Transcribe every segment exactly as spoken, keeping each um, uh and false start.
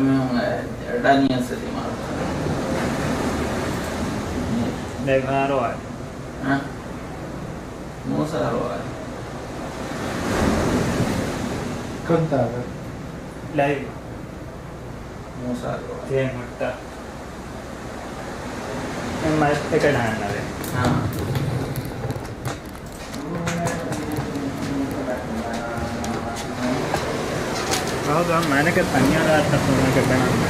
މީހުން ޑަނީ އަސް ދިމާލު. ދެވާރު އާ. އަ؟ މޫސާ ރޯއާ. ކޮންތާކަށް؟ ލައިވް. މޫސާ ރޯއާ. ތިޔަ ހުއްޓާ. އެއްމަ އެކަނި ހަންނަވެ. އާ. އަހަރުގެ މައިނަކަށް ތަންޏާރާއަށް ތަފުނަކަށް ބެނާން.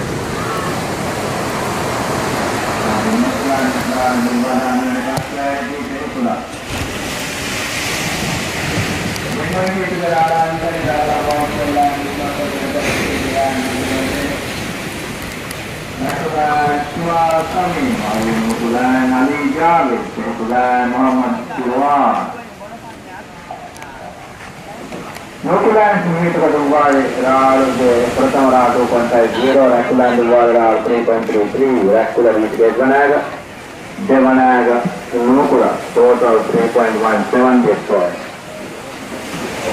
ނޫކުލާން މިހިރީތުގަ ދުއްވާލި ރާޅުގެ ޕްރަތަމަ ރާ ޓޫ ޕޮއިންޓް ފައިވް ޒީރޯ، ރަތްކުލާން ދުއްވާލި ރާޅު ތްރީ ޕޮއިންޓް ތްރީ ތްރީ، ރަތްކުލަ ވީސްގެ އެއްވަނައިގަ، ދެވަނައިގަ ނޫކުލަ، ޓޯޓަލް ތްރީ ޕޮއިންޓް ވަން ސެވަން ގެޓް ޕޮއިންޓް.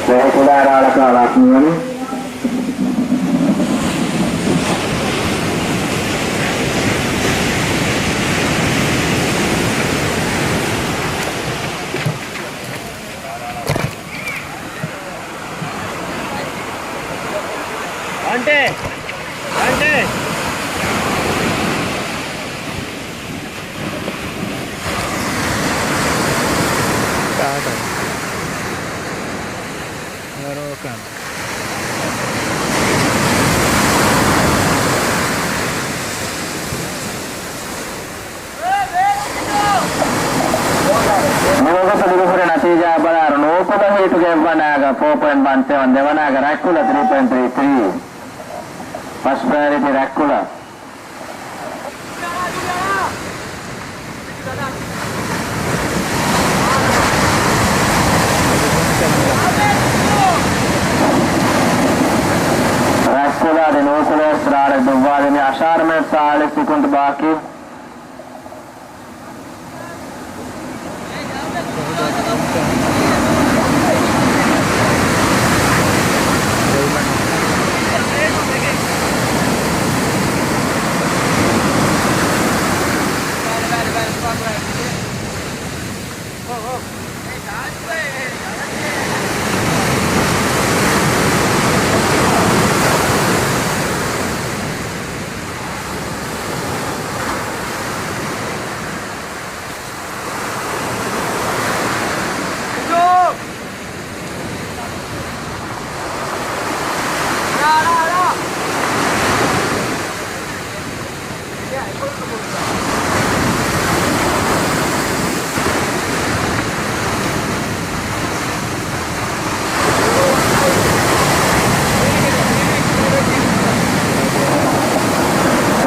ރަތްކުލާ ރާޅަކާ ރަސްމީވަނީ. އަންޓޭ! އަންޓޭ! ކާކަށް؟ ވަރޯކަން. މިވަގުތު ލިބިފައި ނަތީޖާ ބަލާއިރު، ނޫކުލަ ހީޓުގެ އެއްވަނައިގަ ފޯ ޕޮއިންޓް ވަން ސެވަން، ދެވަނައިގަ ރަތްކުލަ ތްރީ ޕޮއިންޓް ތްރީ ތްރީ. ފަސްޓް ޕްރަޔޮރިޓީ ރަތްކުލަ. ރަތްކުލަ އަދި ނޫކުލަ ވެސް ރާޅެއް ދުއްވާލިން އަށާރަ މިނެޓް ސާޅީސް ސެކުންޑް ބާކީ.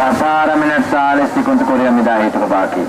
އަށާރަ މިނެޓް ސާޅީސް ސެކުންޑް ކުރިއަށް މިދާ ހީޓުގެ ބާކީ.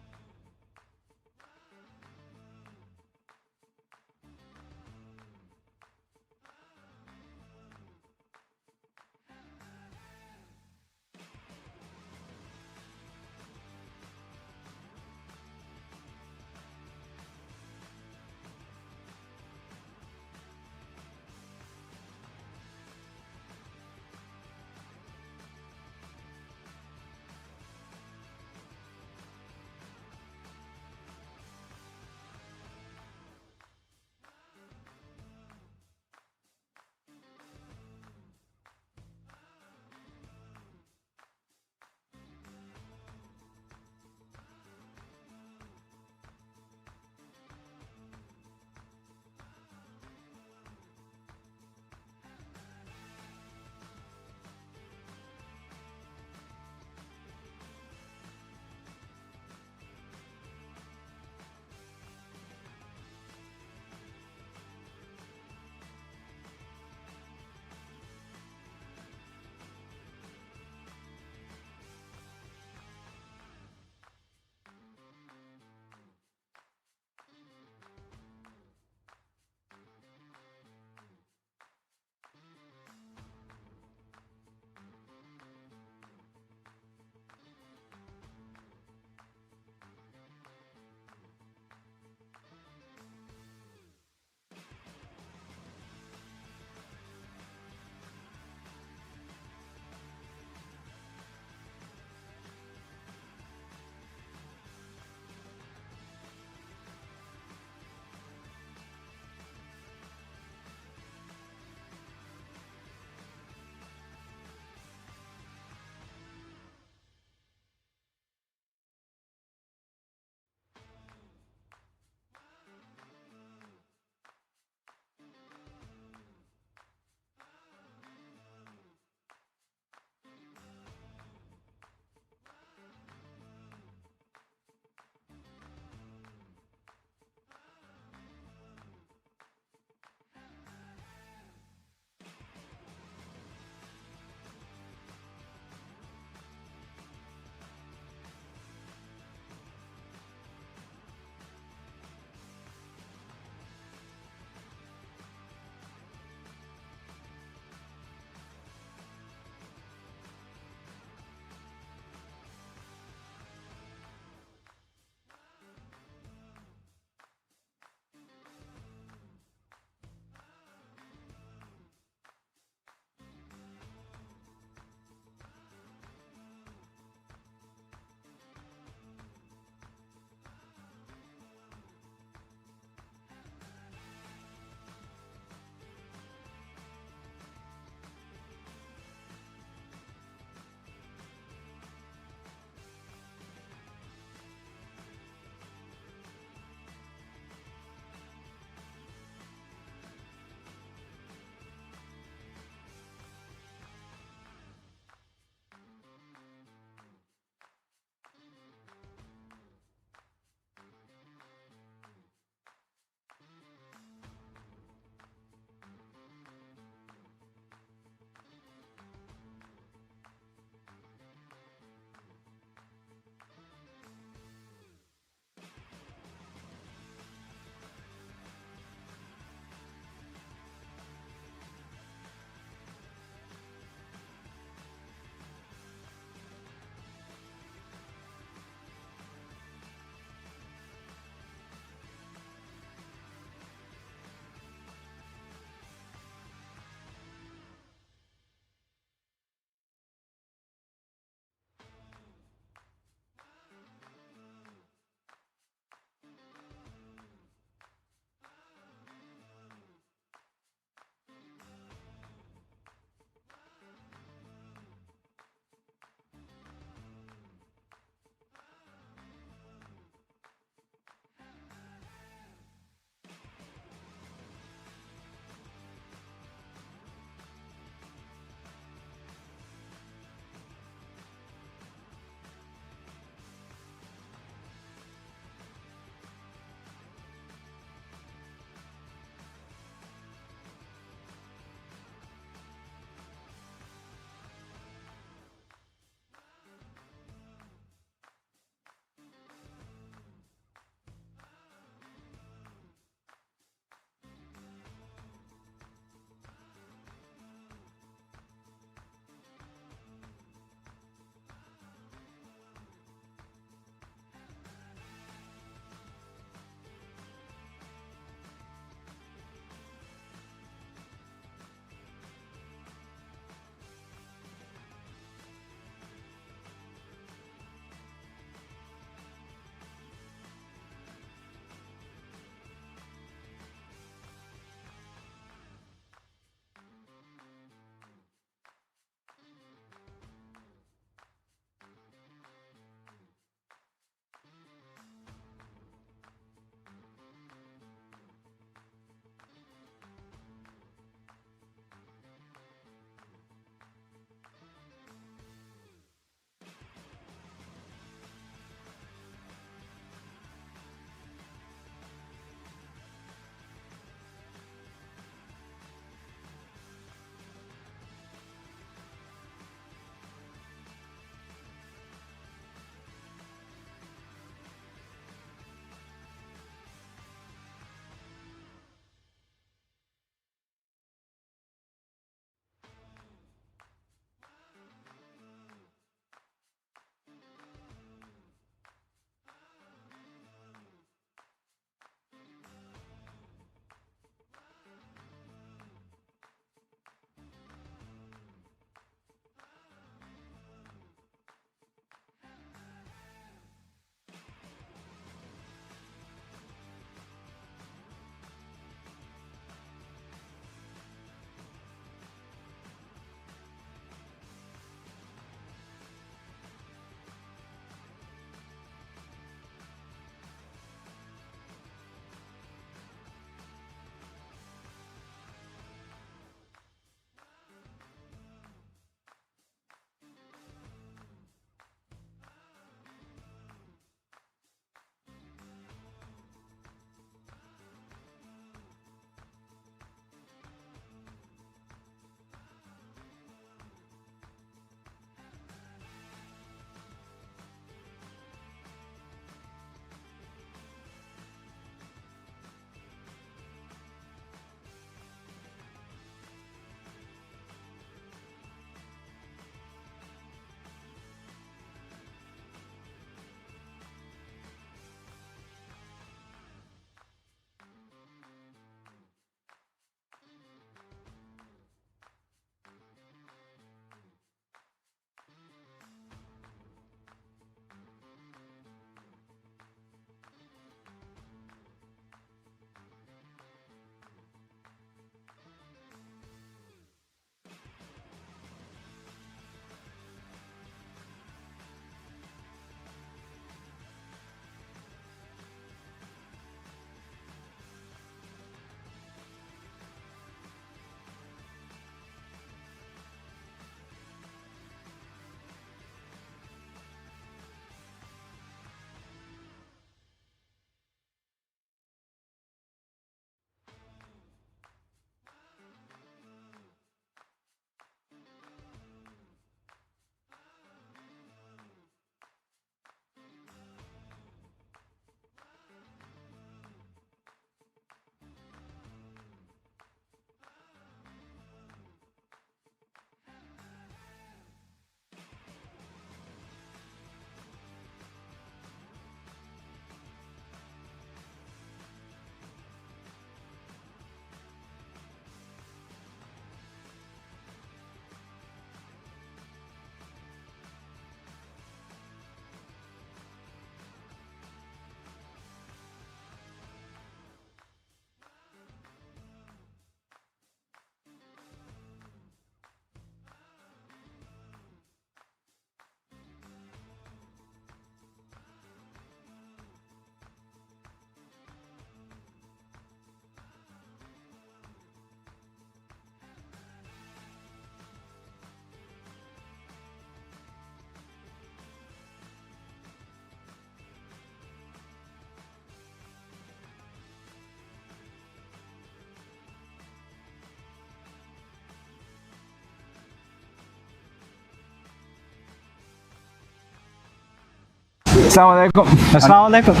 އައްސަލާމު ޢަލައިކުމް. އައްސަލާމު ޢަލައިކުމް.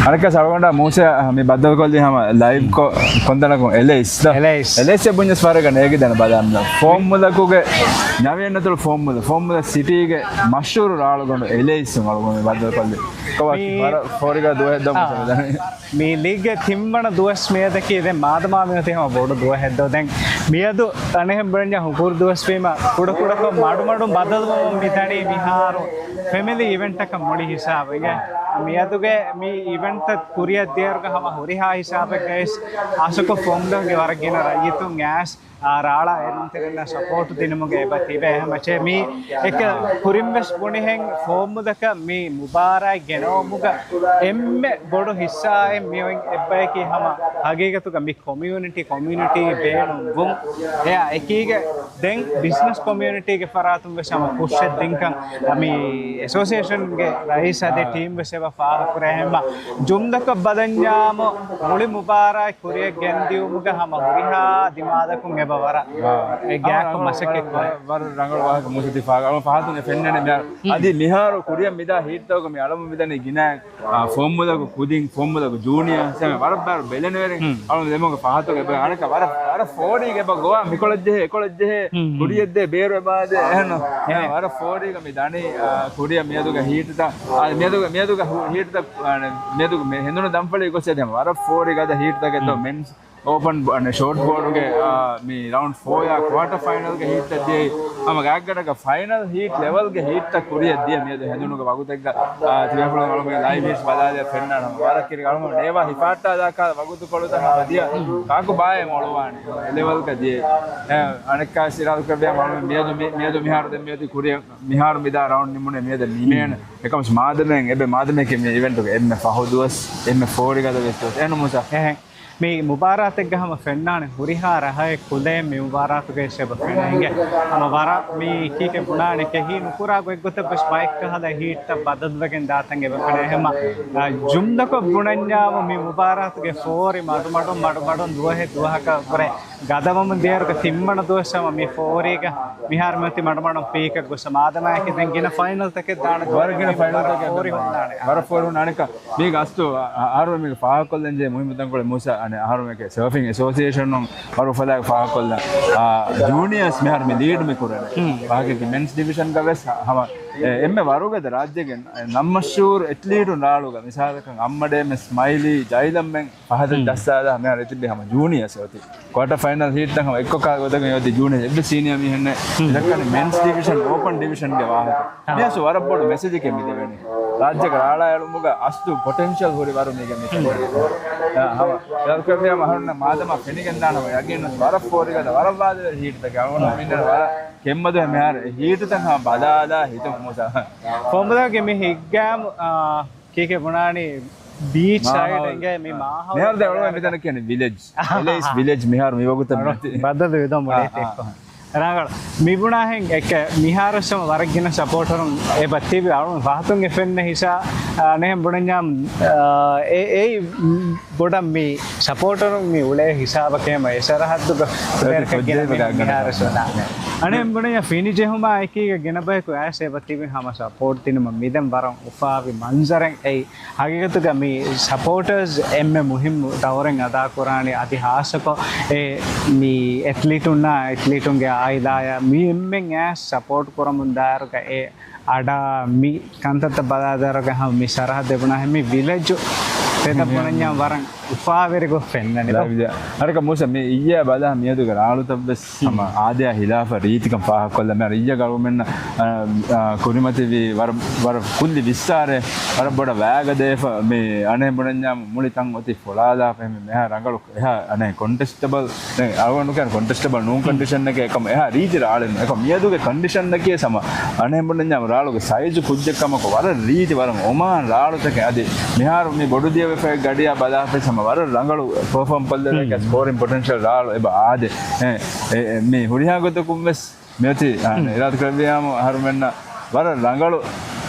އަނެއްކާ ސަޅުގަނޑާ މޫސާ މި ބައްދަލުކޮށްލީ ހަމަ ލައިވް ކޮ-، ކޮންތަނަކުން އެލައިސް ދޯ؟ އެލައިސް. އެލައިސް އެ ބުންޏަސް ފަރަގަ ނޭގިދަން ބަލާން. ފޯމުލަކުގެ ނަވިއެއްނަތޮޅު ފޯމުލަ، ފޯމުލަ ސިޓީގެ މަޝްހޫރު ރާޅުގަނޑު އެލައިސް އަޅުގަނޑު މި ބައްދަލުކޮށްލީ. ކޮބާ މީ-، ވަރަށް ފޯރިގަ ދުވަހެއް ދޯ މޫސާ އާ. މިދަނީ. މި ލީގްގެ ތިންވަނަ ދުވަސް މިއަދަކީ ދެން މާދަމާ މިއޮތީ ހަމަ ބޮޑު ދުވަހެއް ދޯ. ދެން މިއަދު އަނެއްހެން ބުނަންޏާ ހުކުރު ދުވަސްވީމަ ކުޑަކުޑަކޮށް މަޑުމަޑުން ބަދަލުވަމުން މިދަނީ މިހާރު ފެމިލީ އިވެންޓަކަށް މުޅި ހިސާބު އިނގޭ. މިއަދުގެ މި އިވެންޓްތައް ކުރިއަށް ދިޔައިރުގަ ހަމަ ހުރިހާ ހިސާބެއްގައިސް އާސަކޮށް ފޯމުލަގެ ވަރަށް ގިނަ ރައްޔިތުން އައިސް އާ، ރާޅާ އެރުންތެރިންނަށް ސަޕޯޓް ދިނުމުގެ އެބަ ތިބޭ. ހަމަ ޗެ މީ އެކަ ކުރިން ވެސް ބުނިހެން ފޯމުލަކަށް މި މުބާރާތް ގެނައުމުގަ އެންމެ ބޮޑު ހިއްސާއެއް މިއޮތް އެއްބަޔަކީ ހަމަ ހަގީގަތުގަ މި ކޮމިއުނިޓީ، ކޮމިއުނިޓީ ބޭނުންވުން. އެއާ އެކީގަ ދެން ބިޒްނަސް ކޮމިއުނިޓީގެ ފަރާތުން ވެސް ހަމަ ޕުޝެއް ދިންކަން މި އެސޯސިއޭޝަންގެ ރައީސް އަދި ޓީމް ވެސް އެބަ ފާހަގަކުރޭ. ހަމަ ޖުމްލަކޮށް ބަލަންޏާމު މުޅި މުބާރާތް ކުރިއަށް ގެންދިއުމުގަ ހަމަ ހުރިހާ ދިމާލަކުން އެބަ ވަރަށް އެ ގާތްކޮށް މަސައްކަތް ކުރޭ. ވަރަށް ރަނގަޅު ވާހަކަ މޫސަ ތި ފާހަގަ އަޅު ފަހަތުން އެ ފެންނަނީ މި-، އަދި މިހާރު ކުރިއަށް މިދާ ހީޓްތަކުގަ މި އަޅަމު މިދަނީ ގިނަ، އާ، ފޯމުލަކު ކުދިން، ފޯމުލަކު ޖޫނިއާ، ހަމަ ވަރަށް ބާރު ބެލެނިވެރިން އަޅު ދެމުގެ ފަހަތުގެ އަނެކަ ވަރަށް، ވަރަށް ފޯރީގެ އެބަ ގޮވާ މިކޮޅަށް ޖެހޭ، އެކޮޅަށް ޖެހޭ، ކުރިއަށްދޭ ބޭރު އެބާދޭ، އެހެން ވަރަށް ފޯރީގަ މި ދަނީ، އާ، ކުރިއަށް މިއަދުގެ ހީޓްތައް، އާ، މިއަދުގެ، މިއަދުގެ ހު-، ހީޓްތައް، އާ، މިއަދުގެ މި ހެނދުނު ދަންފަޅީ ގޮސް އެދެމަ ވަރަށް ފޯރީގަ އަދަ ހީޓްތަކެއް ދޯ މެންސް އޯޕަން ބޯ-، އަނެ، ޝޯޓް ބޯޑުގެ، އާ، މި ރައުންޑް ފޯ އާ ކުއާޓަ ފައިނަލްގެ ހީޓްތައް ދިޔައީ. ހަމަ ގާތްގަނޑަކަށް ފައިނަލް ހީޓް ލެވަލްގެ ހީޓްތައް ކުރިއަށް ދިޔަ މިއަދު ހެނދުނުގެ ވަގުތެއްގަ، އާ، ތިބޭފުޅުން އަޅުމެން ލައިވް ހީޓްސް ބަލާލިޔަ ފެންނާނަމަ ވަރަށް ކިރި އަޅުމެން ނޭވާ ހިފާއްޓާލާކާ ވަގުތުކޮޅުތައް ހަމަ ދިޔަ ކާކު ބާއޭ މޮޅުވާނެ އެ ލެވަލްގަ ދިޔަ. އަނެއްކާ ސިރާލު ކަބެ އަޅުމެން މިއަދު މި-، މިއަދު މިހާރު ދެން މިއޮތީ ކުރިއަށް މިހާރު މިދާ ރައުންޑް ނިމުނޭ މިއަދަށް ނިމޭނެ. އެކަމަސް މާދަމެން އެބެ މާދަމެކެ މި އިވެންޓުގެ އެންމެ ފަހު ދުވަސް، އެންމެ ފޯރި ގަދަ ވެސް ދުވަސް. އެހެން މޫސާ. އެހެން. މި މުބާރާތެއްގަ ހަމަ ފެންނާނެ ހުރިހާ ރަހައެއް ކުލައެއް މި މުބާރާތުގައި އެބަ ފެންނަ އިނގޭ. ހަމަ ވަރަށް މި ކީކޭ ބުނާނެ ކެހި ނުކުރާ ގޮތްގޮތަށް ވެސް ބައެއްކަހަލަ ހީޓްތައް ބަދަލުވެގެން ދާތަން އެބަ ފެނޭ. ހަމަ، އާ، ޖުމްލަކޮށް ބުނަންޏާމު މި މުބާރާތުގެ ފޯރި މަޑުމަޑުން މަޑުމަޑުން ދުވަހެއް ދުވަހަކަށް ވުރެ ގަދަވަމުން ދިޔައިރުގަ ތިންވަނަ ދުވަސް ހަމަ މި ފޯރީގަ މިހާރު މިއޮތީ މަޑުމަޑުން ޕީކަށް ގޮސް މާދަމާއެކީ ދެން ގިނަ ފައިނަލްތަކެއް ދާނެ ވަރަށް ގިނަ ދުވަހެއް ފައިނަލްތަކެއް ފޯރި ހުންނާނެ. ވަރަށް ފޯރި ހުންނާނެ. މީގަ އަސްތު އަ-، އަ-، އަހަރުމެން މީގަ ފާހަގަކޮށްލަންޖެހޭ މުހިއްމު ތަންކޮޅެއް މޫސާ، އަނެއް އަހަރުމެންގެ ސަރފިން އެސޯސިއޭޝަނުން ވަރު އުފަލާގެ ފާހަގަކޮށްލަން. އާ، ޖޫނިއާސް މިހާރު މި ލީޑް މި ކުރަނީ. ވާހަކައަކީ މެންސް ޑިވިޝަންގަ ވެސް ހަ-، ހަމަ އެ-، އެންމެ ވަރުގަދަ ރާއްޖޭގެ ނަ-، ނަން މަޝްހޫރު އެތްލީޓުން ރާޅުގަ މިސާލަކަށް އައްމަޑޭމެ ސްމައިލީ ޖައިލަމްމެން ފަހަތަށް ޖައްސާލާ މިހާރު އެތިއްބީ ހަމަ ޖޫނިއާސް އޮތީ. ކުއާޓަ ފައިނަލް ހީޓްތައް ހަމަ އެއްކޮށް ކާ ގޮތަކަށް އޮތީ ޖޫނިއާ އެއްވެސް ސީނިއާ މީހެއް ނެތް. ދައްކަނީ މެންސް ޑިވިޝަން، އޯޕަން ޑިވިޝަންގެ ވާހަކަ. މިއަސް ވަރަށް ބޮޑު މެސެޖެކޭ މި ދެވެނީ. ރާއްޖޭގެ ރާޅާ އެޅުމުގަ އަސްލު ޕޮޓެންޝަލް ހުރި ވަރު މީގެ މި ހަމަ އެލްކަރިއާ މަހަރުން މާދަމާ ފެނިގެން ދާނަމަ ޔަގީން ވަރަށް ފޯރިގަދަ ވަރަށް ވާދަވެރި ހީޓްތަކެއް އަޅުގަނޑު މިންނަ ވަރަށް ކެތްމަދު މިހާރު ހީޓުތައް ހަމަ ބަލާލާ ހިތުން މޫސާ. ފޯމުލަގެ މި ހިއްގާމު، އާ، ކީކޭ ބުނާނީ ބީޗް ސައިޑް އިނގޭ މި މާހައުލު. މިހާރު ދެ އަޅުގަނޑު މިތަނަށް ކިޔަނީ ވިލެޖް. އެލައިސް ވިލެޖް މިހާރު މި ވަގުތަށް މިއޮތީ. ބަދަލު ވެދޯ މުޅި އާ، އާ. އެއްކޮށް. ރަނގަޅު. މި ބުނާހެން އެކެ މިހާރު ސަމަ ވަރަށް ގިނަ ސަޕޯޓަރުން އެބަ ތިބި އަޅުން ފަހަތުން އެ ފެންނަ ހިސާ، އަނެއް ބުނަންޏާ، އާ، އެ-، އެއީ ބޮޑަށް މި ސަޕޯޓަރުން މި އުޅޭ ހިސާބަކޭ މަ އެ ސަރަހައްދުގަ އެ ފުލޭރަކަށް ގިނަ މީހުން މިހާރު ސުނާ. އަނެއް ބުނަންޏާ ފިނި ޖެހުމާ އެކީގަ ގިނަ ބަޔަކު އައިސް އެބަ ތިބި ހަމަ ސަޕޯޓް ދިނުމަށް މިދެން ވަރަށް އުފާވި މަންޒަރެއް އެއީ. ހަގީގަތުގަ މި ސަޕޯޓަރސް އެންމެ މުހިއްމު ދައުރެއް އަދާކުރާނީ. އަދި ހާއްސަކޮށް އެ މި އެތްލީޓުންނާ އެތްލީޓުންގެ އާއިލާޔާ މި އެންމެން އައިސް ސަޕޯޓް ކުރަމުން ދާއިރުގަ އެ އަޑާ މި ކަންތައްތައް ބަލާދާއިރުގަ ހަމަ މި ސަރަހައްދެއް ބުނާހެން މި ވިލެޖު ތެދަށް ބުނަންޏާ ވަރަށް އުފާވެރިގޮތް ފެންނަނީ. އަރަކަ މޫސަ މި އިއްޔާ ބަލާ މިއަދުގެ ރާޅުތައްވެސް ހަމަ އާދަޔާ ހިލާފަށް ރީތިކަން ފާހަގަކޮށްލަ މިހާރު އިއްޔާ އަޅުމެންނަށް، އާ، އާ، ކުރިމަތިވި ވަރަށް، ވަރަށް ކުއްލި ވިއްސާރެއް ވަރަށް ބޮޑަށް ވައިގަދަވެފަ މި އަނެއް ބުނަންޏާ މުޅި ތަން އޮތީ ފޮޅާލާފަ މި މިހާ ރަނގަޅު އެހާ އަނެއް ކޮންޓެސްޓަބަލް ދެން އަޅުގަނޑު ކިޔަން ކޮންޓެސްޓަބަލް ނޫން ކޮންޑިޝަންއެކޭ އެކަމަ އެހާ ރީތި ރާޅެއް ނޫން. އެކަމަ މިއަދުގެ ކޮންޑިޝަންއަކީ ސަމަ އަނެއް ބުނަންޏާ ރާޅުގެ ސައިޒު ކުއްޖެއް ކަމަކު ވަރަށް ރީތި ވަރަށް އޮމާން ރާޅުތަކެއް އަދި މިހާރު މި ބޮޑު ދިޔަވެފައި ގަޑިއާ ބަލާފައި ސަމަ ވަރަށް ރަނގަޅު ޕަރފޯމް ކޮށްލެވޭކަ ސްކޯރިން ޕޮޓެންޝަލް ރާޅު އެބަ އާދެ. އެ، އެ، މި ހުރިހާ ގޮތަކުން ވެސް މިއޮތީ، އާ، އިރާދަ ކުރެއްވިޔާމު އަހަރުމެންނަށް ވަރަށް ރަނގަޅު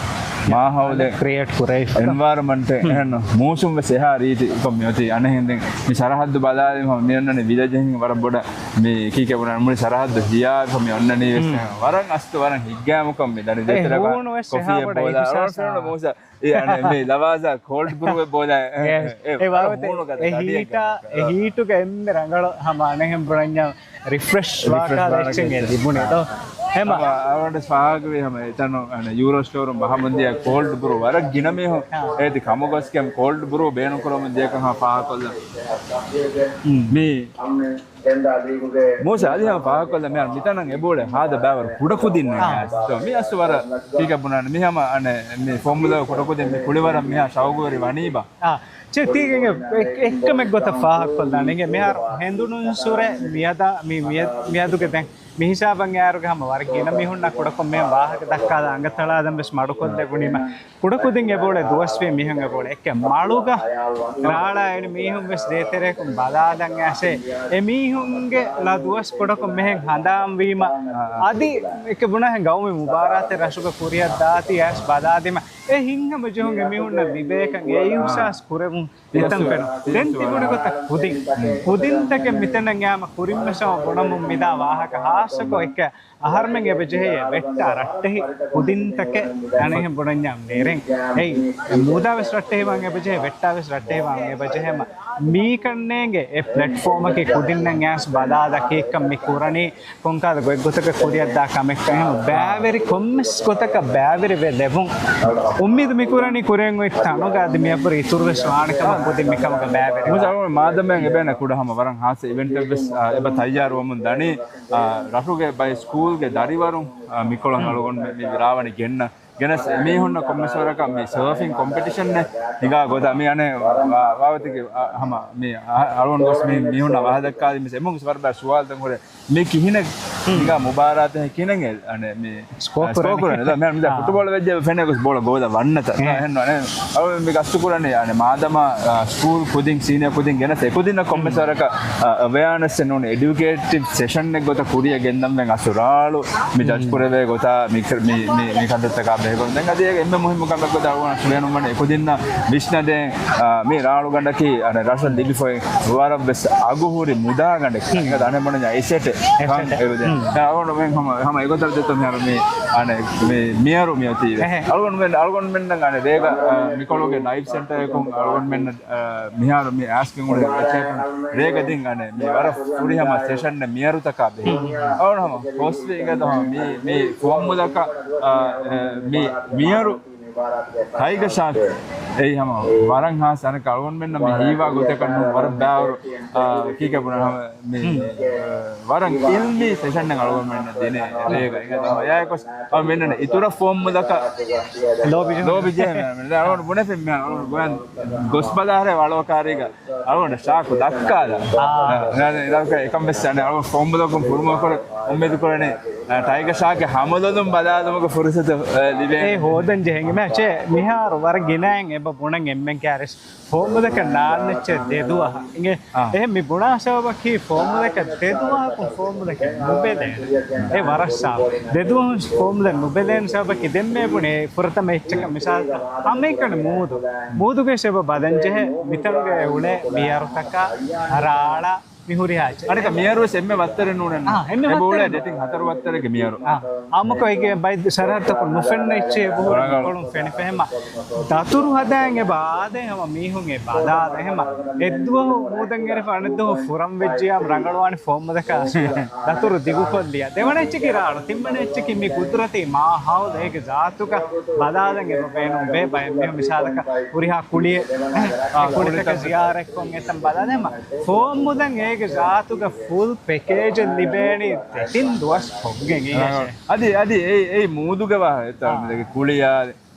މާހައުލެއް ކްރިއޭޓް ކުރެވިފަ. އެންވަޔަރަމަންޓެއް އެހެން މޫސުން ވެސް އެހާ ރީތި ކޮން މިއޮތީ. އަނެއްހެން ދެން މި ސަރަހައްދު ބަލާލީމަ މި އޮންނަނީ ވިލެޖެއް ވަރަށް ބޮޑަށް މި ކީކޭ ބުނާ މުޅި ސަރަހައްދު ހިޔާވެފަ މި އޮންނަނީ ވެސް ވަރަށް އަސްތު ވަރަށް ހިތްގައިމުކޮށް މި ދަނީ ދޭތެރެކަށް ކޮފީއެއް ބޯލާ މޫސަ އެ އަނެއް މި ލަވާޒާ ކޯލްޑް ބްރޫއެއް ބޯލާ. އެ ވާގޮތެ އެ ހީޓާ އެ ހީޓުގެ އެންމެ ރަނގަޅު ހަމަ އަނެއްހެން ބުނަންޏާ ރިފްރެޝް ވާކާ އެއްޗެއް ލިބުނީ ދޯ. ހެމަ އަވަޑަސް ފާހަގަވި ހަމަ އެތަނު އަނެ ޔޫރޯ ސްޓޯރުން ބަހަމުން ދިޔަ ކޯލްޑް ބްރޫ ވަރަށް ގިނަ މީހުން އޭތި ކަމުގޮސްގެން ކޯލްޑް ބްރޫ ބޭނުންކުރަމުން ދިޔަކަން ހަމަ ފާހަގަކޮށްލަން. މީ މޫސަ އަދި ހަމަ ފާހަގަކޮށްލަ މިހާރު މިތަނަށް އެބައުޅޭ ހާދަ ބައިވަރު ކުޑަކުދިން އާ. މި އަސް ވަރަށް ކީކަ ބުނާނެ މި ހަމަ އަނެ މި ފޯމުލަ ކުޑަކުދިން މި ކުޅިވަރަށް މިހާ ޝައުގުވެރި ވަނީބާ. އާ، ޗެ ތީގެ އެއް-، އެއްކަމެއް ގޮތަށް ފާހަގަކޮށްލާނެ. އިނގޭ މިހާރު ހެނދުނުންސުރެ މިއަދާ މި-، މިއަ-، މިއަދުގެ ދެން މި ހިސާބަށް އޭރުގެ ހަމަ ވަރަށް ގިނަ މީހުންނަށް ކުޑަކޮށް މި ވާހަކަ ދައްކާލާ އަނގަތަޅާލަން ވެސް މަޑުކޮށްލެވުނީމަ. ކުޑަކުދިން އެބައުޅޭ ދުވަސްވީ މިހެން އެބައުޅޭ އެކެއް މަޅުގަ ރާޅާ އެޅި މީހުން ވެސް ދޭތެރެއަކުން ބަލާލަން އައިސޭ، އެ މީހުންގެ ލަ ދުވަސް ކުޑަކޮށް މިހެން ހަނދާންވީމަ، އަދި އެކެއް ބުނާހެން ގައުމީ މުބާރާތެއް ރަށުގަ ކުރިއަށް ދާތީ އައިސް ބަލާލީމަ، އެ ހިތްހަމަޖެހުން އެމީހުންނަށް ލިބޭކަން އެ އިހުސާސް ކުރެވުން އެތަން ފެނުން. ދެން ތިބުނި ގޮތަށް ކުދިން. ކުދިންތަކެއް މިތަނަށް އައިމަ ކުރިންވެސް ހަމަ ބުނަމުން މިދާ ވާހަކަ ހާއްސަކޮށް އެކަ އަހަރުމެން އެބަޖެހޭ ވެއްޓާ ރައްޓެހި ކުދިންތަކެއް އަނެއްހެން ބުނަންޏާ ނެރެން. އެއީ މޫދާ ވެސް ރައްޓެހިވާން އެބަޖެހޭ، ވެއްޓާ ވެސް ރައްޓެހިވާން އެބަޖެހޭމަ. މީކަންނޭނގެ އެ ޕްލެޓްފޯމަކީ ކުދިންނަށް އައިސް ބަލާލަ ކީއްކަން މި ކުރަނީ ކޮންކަހަލަ ގޮތްގޮތަކަށް ކުރިއަށްދާ ކަމެއްކަން ހަމަ ބައިވެރި ކޮންމެސް ގޮތަކަށް ބައިވެރިވެ ލެވުން. އުއްމީދު މިކުރަނީ ކުރިއަށް އޮތް ތަނުގަ އަދި މިއަށްވުރެ އިތުރުވެސް ވާނެ ކަމަށް ކުދިން މިކަމުގަ ބައިވެރިވާ. މާދަމައަށް އެބޭނެ ކުޑަ ހަމަ ވަރަށް ހާއްސަ އިވެންޓެއްވެސް، އާ، އެބަ ތައްޔާރުވަމުން ދަނީ، އާ، ރަށުގެ ބައެއް ސްކޫލްގެ ދަރިވަރުން، އާ، މިކޮޅަށް އަޅުގަނޑު މި ރާވަނި ގެންނަ ގެނެސް އެމީހުންނަށް ކޮންމެސް ވަރަކަށް މި ސަރފިން ކޮމްޕިޓިޝަނެއް ހިނގާ ގޮތަށް މި އަނެއް ވާ-، ވާވަތިގެ އަ-، ހަމަ މި އަ-، އަޅުގަނޑު ގޮސް މި މީހުންނަށް ވާހަކަ ދައްކާލީ މިސް އެމީހުން ވަރަށް ބައި ސުވާލުތައް ހުރޭ. މި ކިހިނެއް ހިނގާ މުބާރާތެއް ކިހިނެއް އެ-، އަނެއް މި ސްކޯ ކުރަނީ. ދޯ މި މި ފުޓުބޯޅަ ވެއްޖެ ފެނޭ ގޮސް ބޯޅަ ގޯލަށް ވަންނަތަ. އެހެން އަނެއް އަޅު މި ގަސްތު ކުރަނީ އަނެއް މާދަމާ، އަ، ސްކޫލް ކުދިން ސީނިއަ ކުދިން ގެނެސް އެކުދިންނަށް ކޮންމެސް ވަރަކަށް، އަ، އެވެއާނެސް ނޫން އެޑިއުކޭޓިވް ސެޝަން އެއް ގޮތަށް ކުރިއަށް ގެންދަން ވެން އަސުރާޅު މި ޖަޖް ކުރެވޭ ގޮތާ މި ކަ-، މި، މި، މި ކަންތައްތަކާ ބެހޭގޮތުން. ދެން އަދި އެ އެންމެ މުހިއްމު ކަމެއް ގޮތަށް އަޅުގަނޑަށް ބޭނުންވަނީ އެކުދިންނަށް ވިސްނަދޭން، އާ، މި ރާޅުގަނޑަކީ އަނެއް ރަށަށް ލިބިފައި ވަރަށް ވެސް އަގުހުރި މުދާގަނޑެއް. އެހެން. އެނގޭތަ އަނެއް ބުނަންޏާ އެސެޓެއް ކަން އެސެޓެއް. އެވެދެން. ހުން. އަޅުގަނޑުމެން ހަމަ، ހަމަ އެގޮތަށް ދެއްތޯ މިހާރު މި، އަނެއް މި، މިޔަރު މިއޮތީ. އެހެން. އަޅުގަނޑުމެން، އަޅުގަނޑުމެންނަށް އަނެއް ރޭގަ، އާ، މިކޮޅުގެ ލައިވް ސެންޓަރަކުން އަޅުގަނޑުމެންނަށް އާ، މިހާރު މި އާސްކިން އުޅޭ އެޗްއޭޓުން ރޭގަ ދިން އަނެއް މި ވަރަށް ފުރިހަމަ ސެޝަން މިޔަރުތަކާ ބެހޭ. އަވަން ހަމަ ހޮސްވީގަ ދަހަ މި، މި ފޯމުލަކަށް، އާ، އެ، މި މިޔަރު ޓައިގަ ޝާކް އެއީ ހަމަ ވަރަށް ހާސް އަނެއް އަޅުގަނޑުމެންނަށް މި ހީވާ ގޮތަކަށް ނޫން ވަރަށް ބާރު، އާ، ކީކޭ ބުނާ ހަމަ މި، އާ، ވަރަށް އިލްމީ ސެޝަން އަޅުގަނޑުމެންނަށް ދިނޭ ރޭގަ. އެގަ ހަމަ އެއާއެކު އަޅުގަނޑުމެންނަށް އިތުރަށް ފޯމުލަކަށް ލޯބި ޖެހޭ. ލޯބި ޖެހޭ މި އަޅުގަނޑު ބުނެފިން މި އަޅުގަނޑު ގޮސް ބަލާހަރޭ ވަޅޯކާރީގަ. އަޅުގަނޑަށް ޝާކު ދައްކާލަ. އާ. އާ، އެކަން ވެސް އަނެއް އަޅުގަނޑު ފޯމުލަކުން ފުރުމަކުރެ އުއްމީދު ކުރަނީ، އާ، ޓައިގަ ޝާކްގެ ހަމަލޮލުން ބަލާލުމުގެ ފުރުސަތު، އާ، ލިބޭ. އެ ހޯދަން ޖެހެން މެޗެއް މިހާރު ވަރަށް ގިނައިން އެބަ ބުނަން އެންމެން ކާރިސް ފޯމުލަކަށް ނާންނެއްޗެއް ދެދުވަހަށް. އިނގޭ، އާ. އެހެން މި ބުނާ ސަބަބަކީ ފޯމުލަކަށް ދެދުވަހަކުން ފޯމުލަކަށް ނުބެލޭނެ. އެ ވަރަށް ސާފު. ދެދުވަހުން ފޯމުލަ ނުބެލޭނެ ސަބަބަކީ ދެންމެ ބުނޭ ފުރަތަމަ އެއްޗަކަށް މިސާލަކަށް ހަމައެކަނި މޫދު. މޫދުގެ ސަބަބު ބަލަން ޖެހޭ މިތަނުގަ އުޅޭ މިޔަރުތަކާ ރާޅާ މި ހުރިހާ އެއްޗެއް. އަނެކަ މިޔަރު ވެސް އެންމެ ވައްތަރެއް ނޫނެއްނު. އާ، އެންމެ އެބަ އުޅޭ ވައްތަރެއް ދެތިން ހަތަރު ވައްތަރެއްގެ މިޔަރު. އާ، އާ. އާ، އާމަކޮށް އޭގެ ބައި ސަރަހައްދަކުން ނުފެންނަ އެއްޗެއް އެބަހުރި ކޮޅުން ފެނިފަ ހަމަ. ދަތުރު ހަދާން އެބަ އާދޭ ހަމަ މީހުން އެ ބަލާލަ ހަމަ. އެއްދުވަހު މޫދަން އެރިފަ އަނެއްދުވަހު ފުރަން ވެއްޖިޔާ ރަނގަޅުވާނެ ފޯމުލަކާ ދަތުރު ދިގުކޮށްލިޔާ. ދެވަނަ އެއްޗަކީ ރާޅު. ތިންވަނަ އެއްޗަކީ މި ޤުދުރަތީ މާހައުލު އޭގެ ޒާތުގަ ބަލާލަން އެބަ ބޭނުން ވޭ ބައެއް މީހުން މިސާލަކަށް ހުރިހާ ކުޅިއެއް، އާ، އެ ކުޅިތަކަށް ކުޅިތައް. ޒިޔާރަތްކޮށް އެތަން ބަލާލަން ހަމަ. ފޯމުލަން އޭގެ ޒާތުގަ ފުލް ޕެކޭޖެއް ލިބޭނީ ދެތިން ދުވަސް ކޮށްގެން އާ، އޭ. އަދި، އަދި އެ، އެ މޫދުގެ ވާހަކަ އެތާ އާ. މިދެގެ ކުޅިޔާ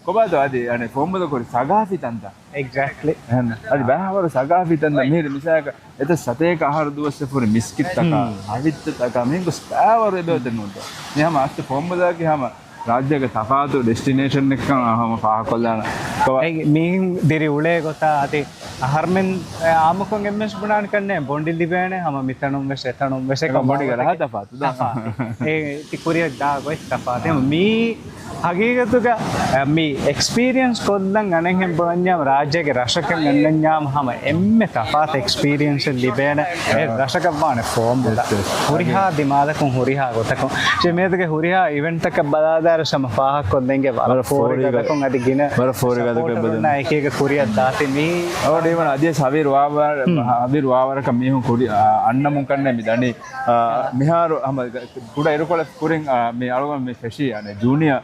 ކޮބާތޯ އަދި އަނެއް ފޯމުލަ ކުރި ސަގާފި ތަންތަ. އެގްޒެކްޓްލީ. އެހެން. އަދި ބައިވަރު ސަގާފި ތަންތަ މިހިރި މިސާލަކަށް އެތައް ސަތޭކަ އަހަރު ދުވަސް ފުރި މިސްކިތްތަކާ، ހުން. ހަވިއްތަތަކާ މިހިނގުސް ބައިވަރު އެބައޮތެއް ނޫންތޯ. މި ހަމަ އަސްތު ފޯމުލައަކީ ހަމަ ރާއްޖޭގެ ތަފާތު ޑެސްޓިނޭޝަން އެއްކަން ހަމަ ފާހަގަކޮށްލާނަ. ކޮބާ؟ އެ މީހުން ދިރި އުޅޭ ގޮތާ އަދި އަހަރުމެން އާއްމުކޮށް އެންމެންސް ބުނާނެ ކަންނޭ ބޮނޑި ލިބޭނެ ހަމަ މިތަނުން ވެސް އެތަނުން ވެސް އެކަން ބޮނޑިގަ ރަހަ ތަފާތު ދާ. ތަފާތު. އެ ތި ކުރިއަށް ދާ ގޮތް ތަފާތު. ހަމަ މީ ހަގީގަތުގަ، އަ، މި އެކްސްޕީރިއަންސް ކޮށްލަން އަނެއްހެން ބުނަންޏާ ރާއްޖޭގެ ރަށަކަށް އަންނަންޏާމަ ހަމަ އެންމެ ތަފާތު އެކްސްޕީރިއަންސެއް ލިބޭނެ އެ ރަށަކަށް ވާނެ ފޯމުލަ. ހުރިހާ ދިމާލަކުން ހުރިހާ ގޮތަކުން މިއަދުގެ ހުރިހާ އިވެންޓްތަކަށް ބަލާލާއިރު ހަމަ ފާހަގަކޮށްލަނގެ ވަރަށް ފޯރި ގަދަކުން އަދި ގިނަ ސަޕޯޓަރުންނާ އެކީގަ ކުރިއަށް ދާތީ މީ. އަވަޑީވަން އަދިޔަސް ހަވީރު ވާވަރ-، ހަވީރު ވާވަރަކަށް މީހުން ކުރި، އަ، އަންނަމުން ކަންނޭ މި ދަނީ. އަ، މިހާރު ހަމަ ކުޑަ އިރުކޮޅެއް ކުރިން، އަ، މި އަޅުގަނޑު މި ފެށީ، އަނެ، ޖޫނިއަ،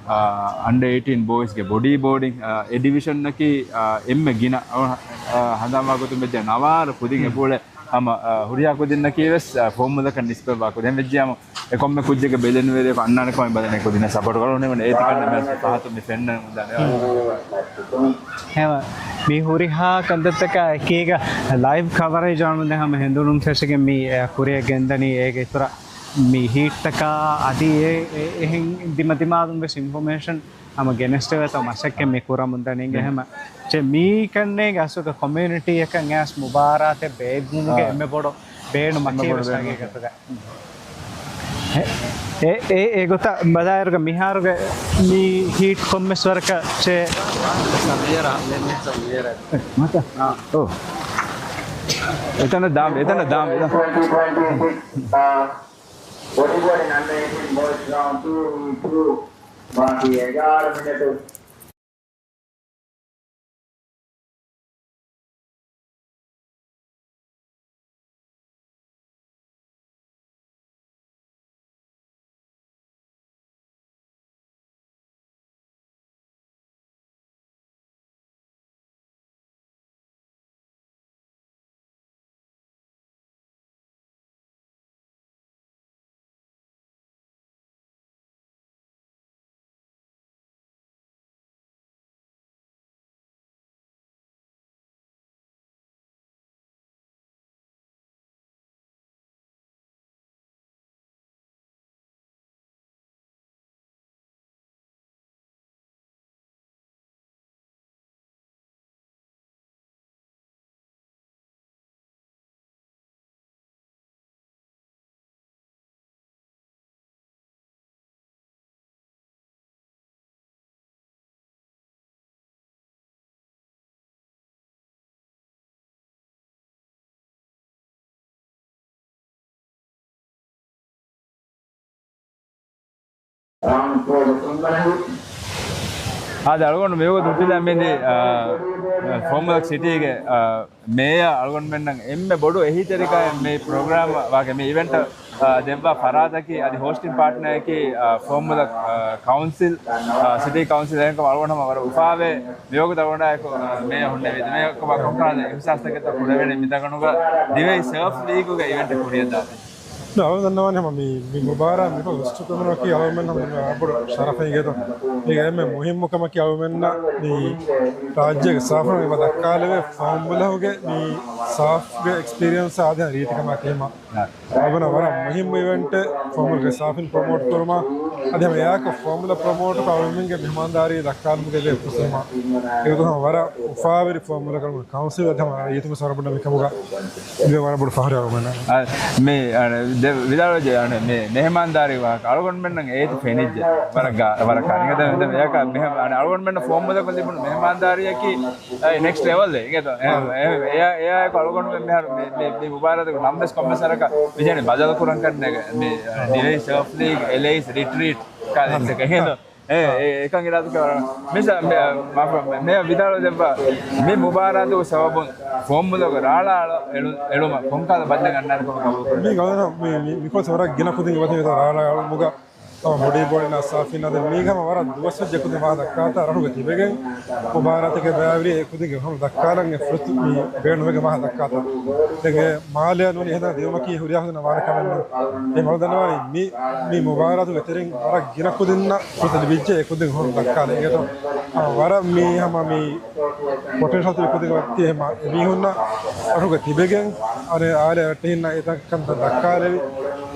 އަ، އަންޑަ އެއިޓީން ބޯއިޒްގެ ބޮޑީ ބޯޑިން، އަ، އެ ޑިވިޝަންއަކީ، އަ، އެންމެ ގިނަ، އަ، ހަނދާންވާ ގޮތުން ވެއްޖެ ނަވާރަ ކުދިން އެބައުޅޭ ހަމަ، އަ، ހުރިހާ ކުދިންނަކީ ވެސް، އަ، ފޯމުލަކަށް ނިސްބަތްވާ ކުދިން ވެއްޖެ ހަމަ އެ ކޮންމެ ކުއްޖެއްގެ ބެލެނިވެރިޔަކު އަންނާނެ ކަމަށް ބަލަނީ ކުދިންނަށް ސަޕޯޓް ކޮށް ނިމުން އޭތި ކަންނަ މެން ފަހަތު މި ފެންނަ މުދާ. ހެމަ، މި ހުރިހާ ކަންތައްތަކާ އެކީގަ ލައިވް ކަވަރޭޖް އަޅުގަނޑު ހަމަ ހެނދުނުން ފެށިގެން މި، އެ، ކުރިއަށް ގެންދަނީ އޭގެ އިތުރަށް މި ހީޓްތަކާ އަދި އެ، އެ، އެހެން ދިމަދިމާލުން ވެސް އިންފޮމޭޝަން ހަމަ ގެނެސްދެވޭތޯ މަސައްކަތް މި ކުރަމުންދަނީ. ހެމަ، ޗެ މީ ކަންނޭގެ އަސްލުގަ ކޮމިއުނިޓީއަކަށް އައިސް މުބާރާތެއް ބޭއްވުމުގެ އާ. އެންމެ ބޮޑު ބޭނުމަކީ ވެސް ހަގީގަތުގަ. އެ، އެ، އެ، އެގޮތަށް ބަލާއިރުގަ މިހާރުގެ މި ހީޓް ކޮންމެސް ވަރަކަށް ޗެ. އެތަނަށް ދާން، އެތަނަށް ދާން، އެތަނަށް. ބޮޑީ ބޯޑިން އަންޑަ އެއިޓީން ބޯއިޒް ރައުންޑް ޓޫ ވީ ޓޫ ބާކީ އެގާރަ މިނެޓު. އާދެ، އަޅުގަނޑު މިވަގުތު ހުއްޓިލާ މިދި، އާ، ފޯމުލަ ސިޓީގެ، އާ، މޭޔަރ އަޅުގަނޑުމެންނަށް އެންމެ ބޮޑު އެހީތެރިކަމެއް މި ޕްރޮގްރާމް ވާގެ މި އިވެންޓަށް، އާ، ދެއްވާ ފަރާތަކީ އަދި ހޯސްޓިން ޕާޓްނަރަކީ، އާ، ފޯމުލަ، އާ، ކައުންސިލް، އާ، ސިޓީ ކައުންސިލް އެހެންކަމުން އަޅުގަނޑު ހަމަ ވަރަށް އުފާވޭ. މިވަގުތު އަޅުގަނޑާއެކު، އާ، މޭޔަރ ހުންނެވި މި ކޮބާ ކޮންކަހަލަ އިހުސާސްތަކެއްތޯ ކުރެވެނީ މިތަނުގަ ދިވެހި ސަރފް ލީގުގެ އިވެންޓެއް ކުރިއަށްދާތީ. އަޅުގަނޑު ދަންނަވާނެ ހަމަ މި، މި މުބާރާތް މިކޮށް ހޮސްޓު ކުރުމަކީ އަޅުގަނޑުމެން ހަމަ ވަރަށް ބޮޑު ޝަރަފެއް އިނގޭތޯ. މީގެ އެންމެ މުހިއްމު ކަމަކީ އަޅުގަނޑުމެންނަށް މި ރާއްޖޭގެ ސާފުން އެބަ ދައްކާލެވޭ ފޯމުލަހުގެ މި ސާފްގެ އެކްސްޕީރިއަންސް އާދެ ރީތިކަމާ ކިހިމާ. އަޅުގަނޑަށް ވަރަށް މުހިއްމު އިވެންޓެއް ފޯމުލަގެ ސާފިން ޕްރޮމޯޓް ކުރުމަށް. އަދި ހަމަ އެއާއެކު ފޯމުލަ ޕްރޮމޯޓްކޮށް އަޅުގަނޑުމެންގެ މެހުމާންދާރީ ދައްކާލުމުގެ ލޭ ފުރުސަތު ހަމަ. އެގޮތުން ހަމަ ވަރަށް އުފާވެރި ފޯމުލަ ކަމަށް ކައުންސިލް އަދި ހަމަ ރައްޔިތުން ސަރަބުން މިކަމުގަ މި ވަރަށް ބޮޑު ފަހަރެއް އަޅުގަނޑަށް. އަ، މި، އަ، ދެ، ވިދާޅުވެއްޖެ، އަ، މި މެހެމާންދާރީ ވާހަކަ އަޅުގަނޑުމެންނަށް އޭތި ފެނިއްޖެ. ވަރަށް ގާ، ވަރަށް ކާ. އިނގޭތޯ، އިނގޭތޯ، އެއަކަށް މެހެ، އަ، އަޅުގަނޑުމެންނަށް ފޯމުލަކުން ލިބުނު މެހެމާންދާރީއަކީ، އަ، ނެކްސްޓް ލެވަލްއެއް. އިނގޭތޯ، އެ، އެ، އެއާ، އެއާއެކު އަޅުގަނޑުމެން މިހާރު މި، މި، މި މުބާރާތުގެ ނަމްވެސް ކޮންމެސް ވަރަކަށް މި ޖެހެނީ ބަދަލު ކުރަން ކަންނޭގެ. މި، އަ، ދިވެހި ސަރފް ލީގް، އެލައިސް، ރިޓްރީޓް ކާލެއް އިނގޭތޯ. އެ، އެ، އެކަން އިރާދަކުރެއްވާ. މިސާ، މެ، މާފު، މެޔަރ ވިދާޅުވެދެއްވާ، މި މުބާރާތުގެ ސަބަބުން ފޯމުލަގެ ރާޅާ އަޅަ އެޅު، އެޅުމަށް ކޮންކަހަލަ ބައްލެއް އަންނާނެ ކަމަށް ގަބޫލު ކުރަން. މީ ގަލަނަ، މި، މި، މިކޮޅު ވަރަށް ގިނަ ކުދިން އެބަތި މިތާ ރާޅާ އަޅުމުގަ، ތަމަ ބޮޑީ ބޯޑިން ސާފިން އަދި މީގަ ހަމަ ވަރަށް ދުވަސްވެއްޖެ ކުދިން ވާހަކަ ދައްކާތާ ރަށުގަ ތިބެގެން މުބާރާތެކޭ ބައިވެރި އެ ކުދިންގެ ހަމަ ދައްކާލަން އެ ފުރުސަތު މި ބޭނުމެއްގެ ވާހަކަ ދައްކާތާ. ދެން އެ މާލެއާ ނޫނީ އެހެން ދިޔުމަކީ ހުރިހާ ކުދިންނަށް ވާނެ ކަމެއް ނޫން. އެ މަޅު ދަންނަވާނީ މި، މި މުބާރާތުގެ ތެރެއިން ވަރަށް ގިނަ ކުދިންނަށް ފުރުސަތު ލިބިއްޖެ އެ ކުދިން ހުރު ދައްކާލަން. އިނގޭތޯ، އާ، ވަރަށް މީ ހަމަ މި ޕޮޓެންޝަލް ތިބި ކުދިން އޮތީ ހަމަ އެމީހުންނަށް ރަށުގަ ތިބެގެން އަނެއް އާލެ ރައްޓެހިންނަށް އެތަން ކަންތައް ދައްކާލެވި،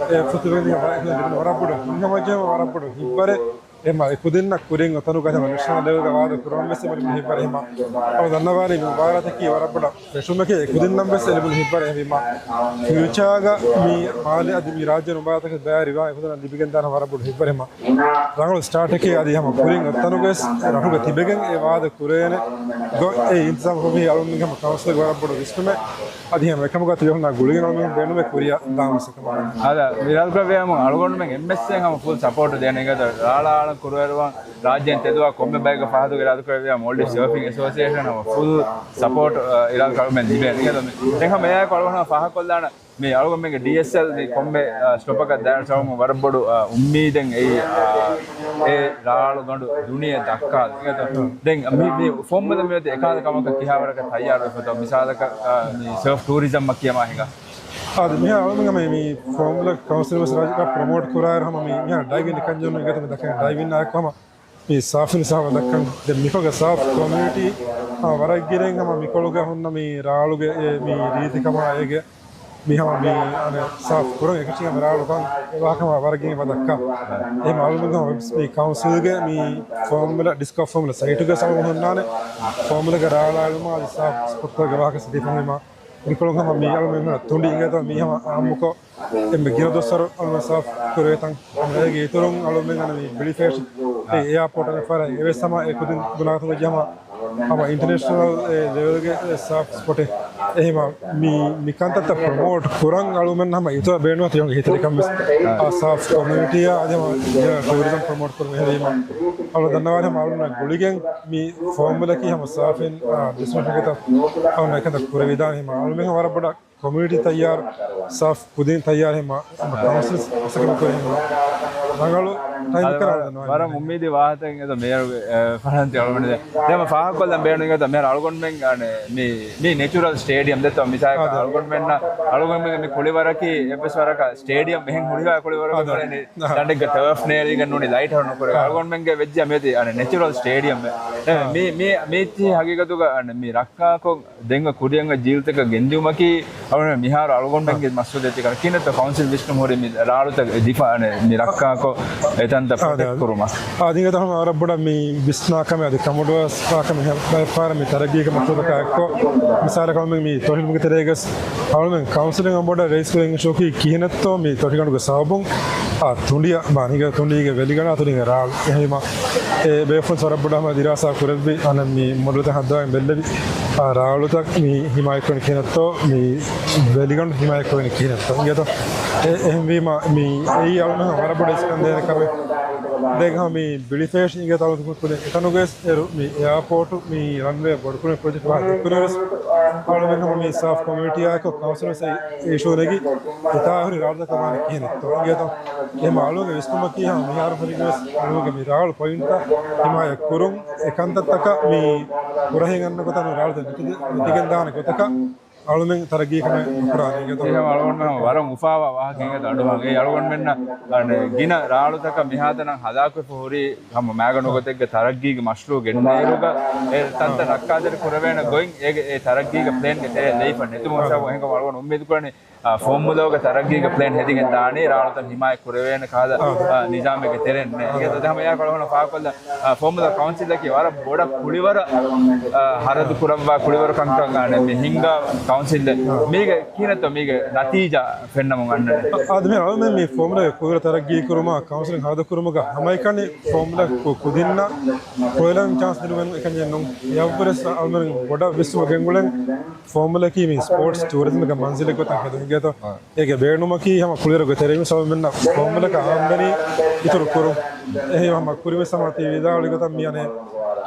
އެ ފުރުސަތު ވަރަށް ބޮޑު ހިތްހަމަޖެހުމެއް، ވަރަށް ބޮޑު ހިތްވަރެއް. އެމަ އެކުދިންނަށް ކުރިން އޮތަނުގަ ހަމަ ނެޝަނަލް ލެވެލްގަ ވާދަ ކުރަން ވެސް އެމަ ހިތްވަރެ ހިމަ. އަޅު ދަންނަވާނީ މި މުބާރާތަކީ ވަރަށް ބޮޑަށް ފެށުމެކޭ އެކުދިންނަށް ވެސް އެ ލިބުނު ހިތްވަރެއް ހެވީމާ. ފިއުޗާގަ މި މާލެ އަދި މި ރާއްޖޭ މުބާރާތަކަށް ބައިވެރިވާން އެކުދިންނަށް ލިބިގެންދާނެ ވަރަށް ބޮޑު ހިތްވަރެއް ހިމަ. ރަނގަޅު ސްޓާޓެކޭ އަދި ހަމަ ކުރިން އޮތްތަނުގަވެސް ރަށުގަ ތިބެގެން އެ ވާދަ ކުރޭނެ ގޮތް އެ އިންތިޒާމް ކޮށްފި އަޅުގަނޑުމެންގެ ހަމަ ކައުންސިލްގެ ވަރަށް ބޮޑު ވިސްނުމެއް. އަދި ހަމަ އެކަމުގަ ތިބެހުންނާ ގުޅިގެން އަޅުގަނޑު ބޭނުމެއް ކުރިއަށް ދާން ވެސް އެކަމަށް. އަދި މި ރަށުގަ ވޭ ހަމަ އަޅުގަނޑުމެން އެންމެސްއޭ ހަމަ ފުލް ސަޕޯޓު ދޭނެ އިނގޭތޯ ރާޅާ އަޅަން ކުރުވަރުވާން ރާއްޖޭން ތެދުވާ ކޮންމެ ބަޔަކަށް ފަހަތުގެ އިރާދަކުރެއްވިޔާ މޯލްޑިވްސް ސަރފިން އެސޯސިއޭޝަން ހަމަ ފުލް ސަޕޯޓް އިރާދަ ކަޅުމެން ލިބޭނެ އިނގޭތޯ. ދެން ހަމަ އެއާއެކު އަޅުގަނޑު ފާހަގަކޮށްލާނަ މި އަޅުގަނޑުމެންގެ ޑީއެސްއެލް މި ކޮންމެ އާ، ސްޓޮޕަކަށް ދާން ސަބަބުން ވަރަށް ބޮޑު އާ، އުއްމީދެއް އެއީ އާ، އެ ރާޅު ގަނޑު ދުނިޔެ ދައްކާލި. ދެން މި، މި ފޯމުލަ މިއޮތީ އެކާލ ކަމަކަށް ކިހާވަރަކަށް ތައްޔާރުވެފަތޯ މިސާލަކަށް އާ، މި ސަރފް ޓޫރިޒަމް ކިޔަމާ ހިނގާ. އާދެ، މިހާ އަޅުގަނޑު މި ފޯމުލަ ކައުންސިލް ވެސް ރާއްޖެ ޕްރޮމޯޓް ކުރާއިރު ހަމަ މި، މިހާ ޑައިވިން ކަންޖެހުނު އިނގޭތޯ މި ދައްކަނީ ޑައިވިން އާއެކު ހަމަ މި ސާފިން ސާފަށް ދައްކަން. ދެން މިކޮޅުގެ ސާފް ކޮމިއުނިޓީ ހަމަ ވަރަށް ގިނައިން ހަމަ މިކޮޅުގަ ހުންނަ މި ރާޅުގެ އެ މި ރީތިކަމާ އޭގެ މި ހަމަ މި އަނެއް ސާފް ކުރަން އެކަށީ ހަމަ ރާޅު ކަން އެ ވާހަކަ ހަމަ ވަރަށް ގިނައިން ދައްކާ. އެހެން އަޅުގަނޑު ހަމަ މި ކައުންސިލްގެ މި ފޯމުލަ ޑިސްކް އޮފް ފޯމުލަ ސައިޓުގަ ހަމަ ހުންނާނެ ފޯމުލަގެ ރާޅާ އެޅުމާ އަދި ސާފް ސްޕޮޓްތަކުގެ ވާހަކަ ސިދީފަ ހުރީމާ މިކޮޅުން ހަމަ މި އަޅުމެން ތުނޑި އިނގޭތޯ މީ ހަމަ އާއްމުކޮށް އެންމެ ގިނަ ދުވަސްވަރު އަޅުމެން ސާފް ކުރެވޭތަން. ހަމަ އޭގެ އިތުރުން އަޅުމެން އަންނަ މި ބިލިފޭޝް އެ އެއާޕޯޓަށް ފަރަށް އެވެސް ހަމަ އެ ކުދިން ބުނާތުން ވެއްޖެ ހަމަ، ހަމަ އިންޓަރނޭޝަނަލް އެ ލެވެލްގެ ސާފް ސްޕޮޓެއް. އެހެމަ މި، މި ކަންތައްތައް ޕްރޮމޯޓް ކުރަން އަޅުމެން ހަމަ އިތުރަށް ބޭނުން ތިޔަން ހިތަރިކަން ވެސް އާ ސާފް ކޮމިއުނިޓީއާ އަދި ހަމަ ޓޫރިޒަމް ޕްރޮމޯޓް ކުރުމަށް ހެރީމަ. އަޅު ދަންނަވާނެ ހަމަ އަޅުންނަށް ގުޅިގެން މި ފޯމުލަކީ ހަމަ ސާފިން އާ ޑެސްޓިނޭޝަން ގެތަ އަޅުން އެކަންތައް ކުރެވިދާނެ ހިމަ އަޅުމެން ވަރަށް ބޮޑަށް ކޮމިއުނިޓީ ތައްޔާރު، ސާފް ކުދިން ތައްޔާރު ހިމާ، ކައުންސިލް މަސައްކަތް ކުރި ހިމާ، ރަނގަޅު ޓައިމް އަދި ކަރާ ވަރަށް، ދެން ވަރަށް އުއްމީދީ ވާހަކައެއް އެދޯ މޭޔަރު، އެ، ފަރާންތި އަޅުގަނޑު ދެ-، ދެމަ ފާހަގަކޮށްލަން ބޭނުން އިނގޭތޯ މޭޔަރު އަޅުގަނޑުމެން އަނެ މި، މި ނެޗުރަލް ސްޓޭޑިއަމް ދެތޯ މިސާލަކަށް އަދި. އަޅުގަނޑުމެންނަށް، އަޅުގަނޑުމެން މި ކުޅިވަރަކީ އެއްވެސް ވަރަކަށް ސްޓޭޑިއަމް އެހެން ހުރިހާ ކުޅިވަރަކަށް އަދި. ކުޅެނީ ދަނޑެއްގަ ޓަރފް ނޭރިގެން ނޫނީ ލައިޓް ހަރުނު ކުރެ. އަދި. އަޅުގަނޑުމެންގެ ވެއްޖެ މިއޮތީ އަނެ ނެޗުރަލް ސްޓޭޑިއަމް. އަދި. މި، މި، މީ ހަގީގަތުގަ އަނެ މި ރައްކާކޮށް ދެން ކުރިއަށް ޖީލްތަކަށް ގެންދިއުމަކީ އަޅުގަނޑު މިހާރު އަޅުގަނޑުމެންގެ އަ. މަސްއޫލިއްޔަތެއް ކަން. ކިހިނެއްތޯ ކައުންސިލް ވިސްނުން ހުރީ މި ރާޅުތައް ދިފާ، އަނެ، މި ރައްކާކޮށް އެތަންތައް އަ، ޕްރޮޓެކްޓް ދެ-، ކުރުމަށް. އާދެ، އިނގޭތޯ ހަމަ ވަރަށް ބޮޑަށް މި ވިސްނާ ކަމެއް އަދި ކަމުޑުވަސް ވާ ކަމެއް ހެ-، ބައެއް ފަހަރަށް މި ތަރައްގީގެ މައްސަލަތަކާ އެއްކޮށް، މިސާލަކަށް އަޅުމެން މި ތޮށިލުމުގެ ތެރޭގަސް އަޅުމެން ކައުންސިލުން އެންމެ ބޮޑަށް ރައީސް ކުރެވެން ޝޯކީ ކިހިނެއްތޯ މި ތޮށިގަނޑުގެ ސަބަބުން އާ ތުނޑިއަށް ބާނީގަ ތުނޑީގެ ވެލިގަނޑާ ތުނޑީގެ ރާޅު. އެހެންވީމަ އެ ބޭފުޅުން ވަރަށް ބޮޑަށް ހަމަ ދިރާސާ ކުރެއްވި އަނެއް މި މޮޑެލްތައް ހައްދަވަން ބެއްލެވި. އާ، ރާޅުތައް މި ހިމާޔަތްކުރަނީ ކިހިނެއްތޯ، މި ވެލިގަނޑު ހިމާޔަތްކުރަނީ ކިހިނެއްތޯ. އިނގޭތޯ؟ އެ-، އެހެންވީމަ، މި އެއީ އަޅުގަނޑު ވަރަށް ބޮޑަށް އިސްކަން ދޭނެ ކަމެއް. ދެން ހަމަ މި ބިލިފޭޝް އިނގޭތޯ އަޅުގަނޑު ކުރި އެތަނުގަވެސް އޭރު މި އެއާޕޯޓު، މި ރަންވޭ ބޮޑުކުރުމަށް ޕްރޮޖެކްޓް ވާހަކަ ދެއްކުނުއިރުވެސް އަޅުގަނޑު ހަމަ މި ސާފް ކޮމިއުނިޓީއާއެކު ކައުންސިލުން އެ އިޝޫ ނެގި އެތާ ހުރި ރާޅުތަކަށް ވާނީ ކިހިނެއްތޯ. އިނގޭތޯ؟ އެހެމަ އަޅުގަނޑުގެ ވިސްނުމަކީ ހަމަ މިހާރު ހުރިގަވެސް އަޅުގަނޑުގެ މި ރާޅު ޕޮއިންޓްތައް ހިމާޔަތް ކުރުން، އެ ކަންތައްތަކަށް މި ކުރަހެއް އަންނަ ގޮތަށް މި ރާޅުތައް ނެތިގެ-، ނެތިގެންދާނެ ގޮތަކަށް އަޅުމެން ތަރައްގީ ކަމެއް ނުކުރާނެ އިނގޭތޯ. އެހެން އަޅުގަނޑުމެން ވަރަށް އުފާވާ ވާހަކައެއް އަޑުއަހަން. އެ އަޅުގަނޑުމެންނަށް ގިނަ ރާޅުތަކަށް މިހާތަނަށް ހަލާކުވެފަ ހުރި ހަމަ މައިގަނޑު ގޮތެއްގެ ތަރައްގީގެ މަޝްރޫއު ގެންނައިރުގަ އެ ތަންތަން ރައްކާތެރި ކުރެވޭނެ ގޮތް އޭގެ އެ ތަރައްގީގެ ޕްލޭންގެ ތެރޭ ލެވިފަ ނެތުމުން ސަބަބުން އެހެންކަމުން އަޅުގަނޑު އުއްމީދު ކުރަނީ އާ، ފޯމުލައުގެ ތަރައްގީގެ ޕްލޭން ހެދިގެން ދާނީ ރާޅުތައް ހިމާޔަތް ކުރެވޭނެ ކަހަލަ، އާ، ނިޒާމެއްގެ ތެރެއިން. އިނގޭތޯ ދެން ހަމަ އެއާ ކޮޅު ހަނަ ފާކޮށްލަ، އާ، ފޯމުލަ ކައުންސިލަކީ ވަރަށް ބޮޑަށް ކުޅިވަރަށް، އާ، ހަރަދު ކުރައްވާ ކުޅިވަރު ކަންކަން އާނެ މި ހިންގާ ކައުންސިލް. މީގެ ކިހިނެއްތޯ މީގެ ނަތީޖާ ފެންނަމުން އަންނަނީ؟ އާ، އަދި މި އަޅުމެން މި ފޯމުލަ ކުޅިވަރަށް ތަރައްގީ ކުރުމަށް ކައުންސިލުން ހަރަދު ކުރުމުގަ ހަމައެކަނި ފޯމުލަ ކު-، ކުދިންނަށް ކުޅެލަން ޗާންސް ދިނުމެއް އެކަންޏެއް ނޫން. އެއަށްވުރެސް އަޅުމެން ބޮޑަށް ވިސްނުމަށް ގެންގުޅެން ފޯމުލަކީ މި ސްޕޯޓްސް ޓޫރިޒަމްގެ މަންޒިލެއް ގޮތަށް ހެދުން އިނގޭތޯ. އާ. އޭގެ ބޭނުމަކީ ހަމަ ކުޅިވަރުގެ ތެރެއިން ސަބަބުން މިންނަ ފޯމުލަކަށް އާމްދަނީ އިތުރު ކުރުން. އެހެން ހަމަ ކުރިން ވެސް ހަމަ ތި ވިދާޅުވި ގޮތަށް މި އަނެއް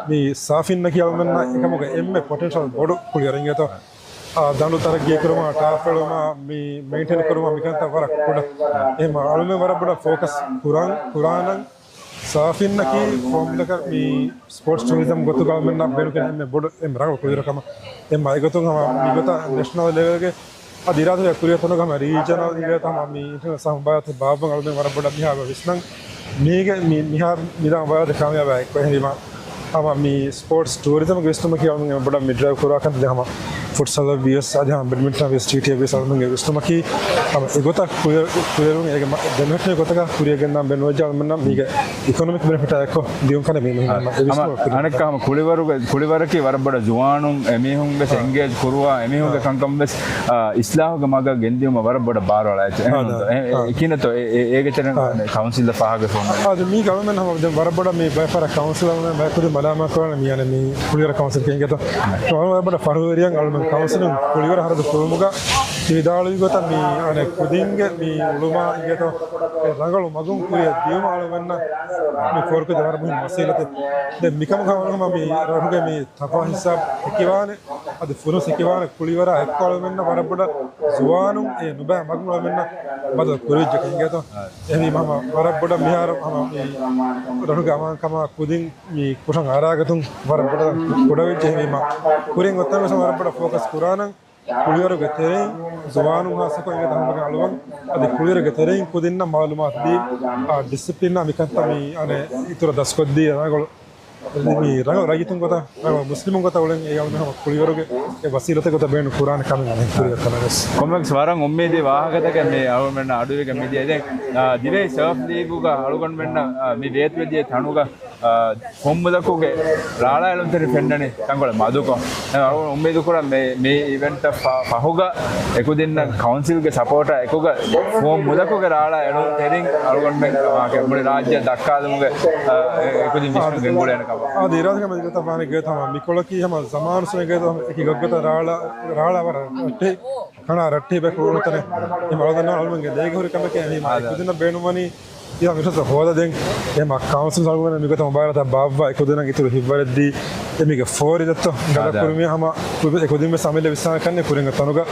މި ސާފިންނަކީ އަޅުމެންނަށް އެކަމުގެ އެންމެ ޕޮޓެންޝަލް ބޮޑު ކުޅިވަރެއް އިނގޭތޯ. އާ، ދަނޑު ތަރައްގީ ކުރުމާ، ޓާފް އެޅުމާ، މި މެއިންޓެން ކުރުމާ، މިކަންތައް ވަރަށް ކުޑަ. އެހެން އަޅުމެން ވަރަށް ބޮޑަށް ފޯކަސް ކުރާން، ކުރާނަން. ސާފިންނަކީ ފޯމުލަކަށް މި ސްޕޯޓްސް ޓޫރިޒަމް ގޮތުގަ އަޅުމެންނަށް ބޭނުން ކުރެ އެންމެ ބޮޑު އެންމެ ރަނގަޅު ކުޅިވަރު ކަމަށް. އެންމެ އެގޮތުން ހަމަ މިގޮތަށް ނެޝަނަލް ލެވެލްގެ އަދި އިރާދަ ކުރިއަށް ތަނުގަ ހަމަ ރީޖަނަލް އިނގޭތޯ ހަމަ މި އިންޓަރނޭޝަނަލް ސަމުބާޔަތެ ބާއްވަން އަޅުމެން ވަރަށް ބޮޑަށް މިހާރު ވިސްނަން. މީގެ މި، މިހާރު މިދާ މުބާރާތެ ކާމިޔާބާ އެއްކޮށް އެހެންވީމަ ހަމަ މި ސްޕޯޓްސް ޓޫރިޒަމްގެ ވިސްނުމަކީ އަޅުމެން ބޮޑަށް މި ޑްރައިވް ކުރާ ކަންތައް ހަމަ ފުޓްސަލަށް ވިޔަސް އަދި ހަމަ ބެޑްމިންޓަނަށް ވިޔަސް ޓީޓީއަށް ވިޔަސް އަޅުމެންގެ ވިސްނުމަކީ ހަމަ އެގޮތަށް ކުރިއަރު-، ކުރިއަރުން އޭގެ މަ-، ދެމެހެއްޓެނި ގޮތަކަށް ކުރިއަށް ގެންދާން ބޭނުންވެއްޖެ އަޅުމެންނަށް މީގެ އިކޮނޮމިކް ބެނެފިޓާ އެއްކޮށް ދިޔުން ކަން މީ ހަމަ އަނެއްކާ ހަމަ ކުޅިވަރުގެ، ކުޅިވަރަކީ ވަރަށް ބޮޑަށް ޒުވާނުން އެމީހުން ވެސް އެންގޭޖް ކުރުވާ އެމީހުންގެ ކަންކަން ވެސް، އާ، އިސްލާހުގެ މަގަށް ގެންދިޔުމަށް ވަރަށް ބޮޑަށް ބާރު އަޅާ އެއްޗެއް. އެހެންތޯ؟ އެ-، އެ-، އެކިނަތޯ އެ-، އެ-، އޭގެ ތެރެއިން ކައުންސިލް ފާހަގަ ފޯމެ. އާ، ދެން މީ އަޅުމެން ހަމަ ދެން ވަރަށް ބޮޑަށް މީ ބައެއް ފަހަރަށް ކައުންސިލް އަޅުމެން ބައެއް ކުދިން މަލާމާތް ކުރާނެ މި އަނެއް މީ ކުޅިވަރު ކައުންސިލް ކެއިންގެތޯ. އަޅުމެން ވަރަށް ބޮޑަށް ފަހުރިޔަން އަޅުމެން ކައުންސިލުން ކުޅިވަރު ހަރަދު ކުރުމުގަ ވިދާޅުވި ގޮތަށް މީ އަނެއް ކުދިންގެ މީ އުޅުމާ އިނގޭތޯ ރަނގަޅު މަގުން ކުރިއަށް ދިޔުމަށް އަޅުމެންނަށް މި ފޯރުކޮށްދޭ ވަރަށް މުހިންމު ވަސީލަތެއް. ދެން މިކަމުގަ ހަމަ މި ރަށުގެ މި ތަފާ ހިސާބް ހެކިވާނެ. އަދި ފުރުސަތު ހެކިވާނެ ކުޅިވަރާ އެއްކޮށް އަޅުމެންނަށް ވަރަށް ބޮޑަށް ޒުވާނުން އެ ނުބައި މަގުން އަޅުމެންނަށް ބަދަލު ކުރެވިއްޖެ ކަން އިނގޭތޯ. އެހެންވީމަ ހަމަ ވަރަށް ބޮޑަށް މިހާރު ހަމަ މި ރަށުގެ އަމާންކަމާ ކުދިން މި ކުށަށް އަރާގަތުން ވަރަށް ބޮޑަށް ކުޑަވެއްޖެ. އެހެންވީމަ ކުރިން އޮތްތަން ވެސް ވަރަށް ބޮޑަށް ފޯކަސް ކުރާނަން. ކުޅިވަރުގެ ތެރެއިން ޒުވާނުން ހާއްސަކޮށް އިނގޭތޯ ހަމަގެ އަޅުވަން އަދި ކުޅިވަރުގެ ތެރެއިން ކުދިންނަށް މައުލޫމާތު ދީ، އާ، ޑިސިޕްލިންއާ މިކަންތައް މި އަނެއް އިތުރަށް ދަސްކޮށްދީ ރަނގަޅު މި ރަނގަޅު ރައްޔިތުން ގޮތަށް، ރަނގަޅު މުސްލިމުން ގޮތަށް އުޅެން އެ އަޅުމެން ހަމަ ކުޅިވަރުގެ އެ ވަސީލަތެއް ގޮތަށް ބޭނުން ކުރާނެ ކަމެއް އަނެއް ކުރިއަށް ކަމެއް ވެސް. ކޮންމެވެސް ވަރަށް އުއްމީދީ ވާހަކަތަކެއް މި އަޅުމެންނަށް އަޑުއިވިގެން މިދިޔަ. ދެން، އާ، ދިވެހި ސަރފް ލީގުގަ އަޅުގަނޑުމެންނަށް، އާ، މި ވޭތުވެދިޔަ ތަނުގަ، އާ، ފޮންމުދަކުގެ ރާޅާ އެޅުންތެރިން ފެންނަނީ ތަންކޮޅެއް މަދުކޮށް. އަޅުގަނޑު އުއްމީދު ކުރަން މި، މި އިވެންޓަށް ފަ-، ފަހުގަ އެކުދިންނަށް ކައުންސިލްގެ ސަޕޯޓާ އެކުގަ ފުވައްމުލަކުގެ ރާޅާ އެޅުންތެރިން އަޅުގަނޑުމެން ވާހަކަ މުޅި ރާއްޖެ ދައްކާލުމުގެ، އަ، އެ-، އެކުދިން ވިސްނުން ގެންގުޅޭނެ ކަމަށް. އާ، ދިރާސަ ކަމެއް ގޮތަށް ވާނެ ގޭތަމަ މިކޮޅަކީ ހަމަ ޒަމާނު ސުނެގޭ އެކި ގޮތްގޮތަށް ރާޅާ، ރާޅާ ވަރަށް ރައްޓެހި، ކަނާ ރައްޓެހި ބައެއް ކުޅުނު ތަނެއް. އެ މަޅުދަންނަ އަޅުމެންގެ ލޭގެ ހުރި ކަމެކޭ އެހީ މާ އާދެ. އެކުދިންނަށް ބޭނުންވަނީ ތިޔަ މިރަސް ހޯދަ ދެން އެ މަ ކައުންސިލް އަޅުގަނޑު މިގޮތަށް މުބާރާތަށް ބާއްވާ އެކުދިންނަށް އިތުރު ހިތްވަރެއްދީ އެމީގެ ފޯރި ދައްތޯ ގަދަ ކުރުމި ހަމަ އެކުދިން ވެސް އަމިއްލަ ވިސްނާ ކަންނެ ކުރިންގެ ތަނުގަ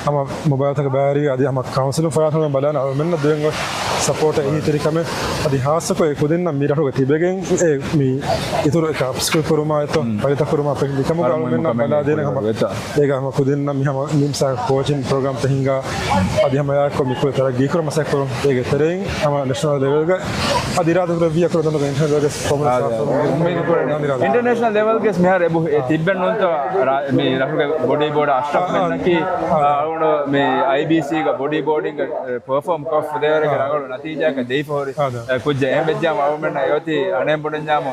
ހަމަ މުބާރާތަކަށް ބައިވެރި އަދި ހަމަ ކައުންސިލުން ފަރާތުން ބަލާން އަޅުމެންނަށް ދެވެން ސަޕޯޓް އެހީތެރިކަމެއް އަދި ހާއްސަކޮށް އެކުދިންނަށް މި ރަށުގަ ތިބެގެން އެ މި އިތުރު އަޕްސްކިލް ކުރުމާ އެތޯ ފަރިތަ ކުރުމާ މިކަމުގަ އަޅުމެންނަށް ބަލާދޭނެ ހަމަ އޭގަ ހަމަ ކުދިންނަށް މި ހަމަ ނިމްސާ ކޯޗިން ޕްރޮގްރާމްތައް ހިންގާ އަދި ހަމަ އެއާއެކު މި ކުޅި ތަރައްގީކުރަން މަސައްކަތްކުރުން. އޭގެ ތެރެއިން ހަމަ ނެޝަނަލް ލެވެލްގަ އަދި އިރާދަ ކުރެއްވިއްޔާ ކުރެ ދަނޑުގަ އިންޓަރނެޝަނަލް ލެވެލްގެ އުއްމީދު ކުރަން. އިންޓަރނޭޝަނަލް ލެވެލްގެ މިހާރު އެބަ ތިއްބެއް ނޫންތޯ މި ރަށުގެ ބޮޑީ ބޯޑަށް އަޝްރަފް މެންނަކީ އަޅުގަނޑު މި އައިބީސީގަ ބޮޑީ ބޯޑިންގ ޕަރފޯމް ކޮށްފަ ދޭވަރެއްގެ ރަނގަޅު ނަތީޖާއަކަށް ދެވިފަ ހުރި ކުއްޖެއް. އެހެން ވެއްޖާމަ އަޅުމެންނަށް އެއޮތީ އަނެއް ބުނަންޏާމު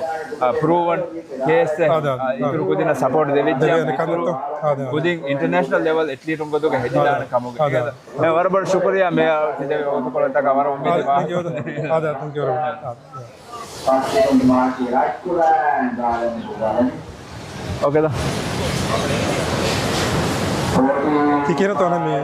ޕްރޫވަން ކޭސްއެއް. އިތުރު ކުދިންނަށް ސަޕޯޓް ދެވިއްޖާމު އިތުރު ކުދިން އިންޓަރނޭޝަނަލް ލެވެލް އެތްލީޓުން ގޮތުގަ ހެދިދާނެ ކަމުގަ. އެ ވަރަށް ބޮޑަށް ޝުކުރިއްޔާ މޭޔަރ ތިދެވި ވަގުތުކޮޅަށްޓަކާ ވަރަށް އުއްމީދީ ވާހަކަ. އާދެ، ތެންކް ޔޫ ވެރި މަޗް. އޯކޭ ދޯ. ތިކިރަތޯ ނަމީ.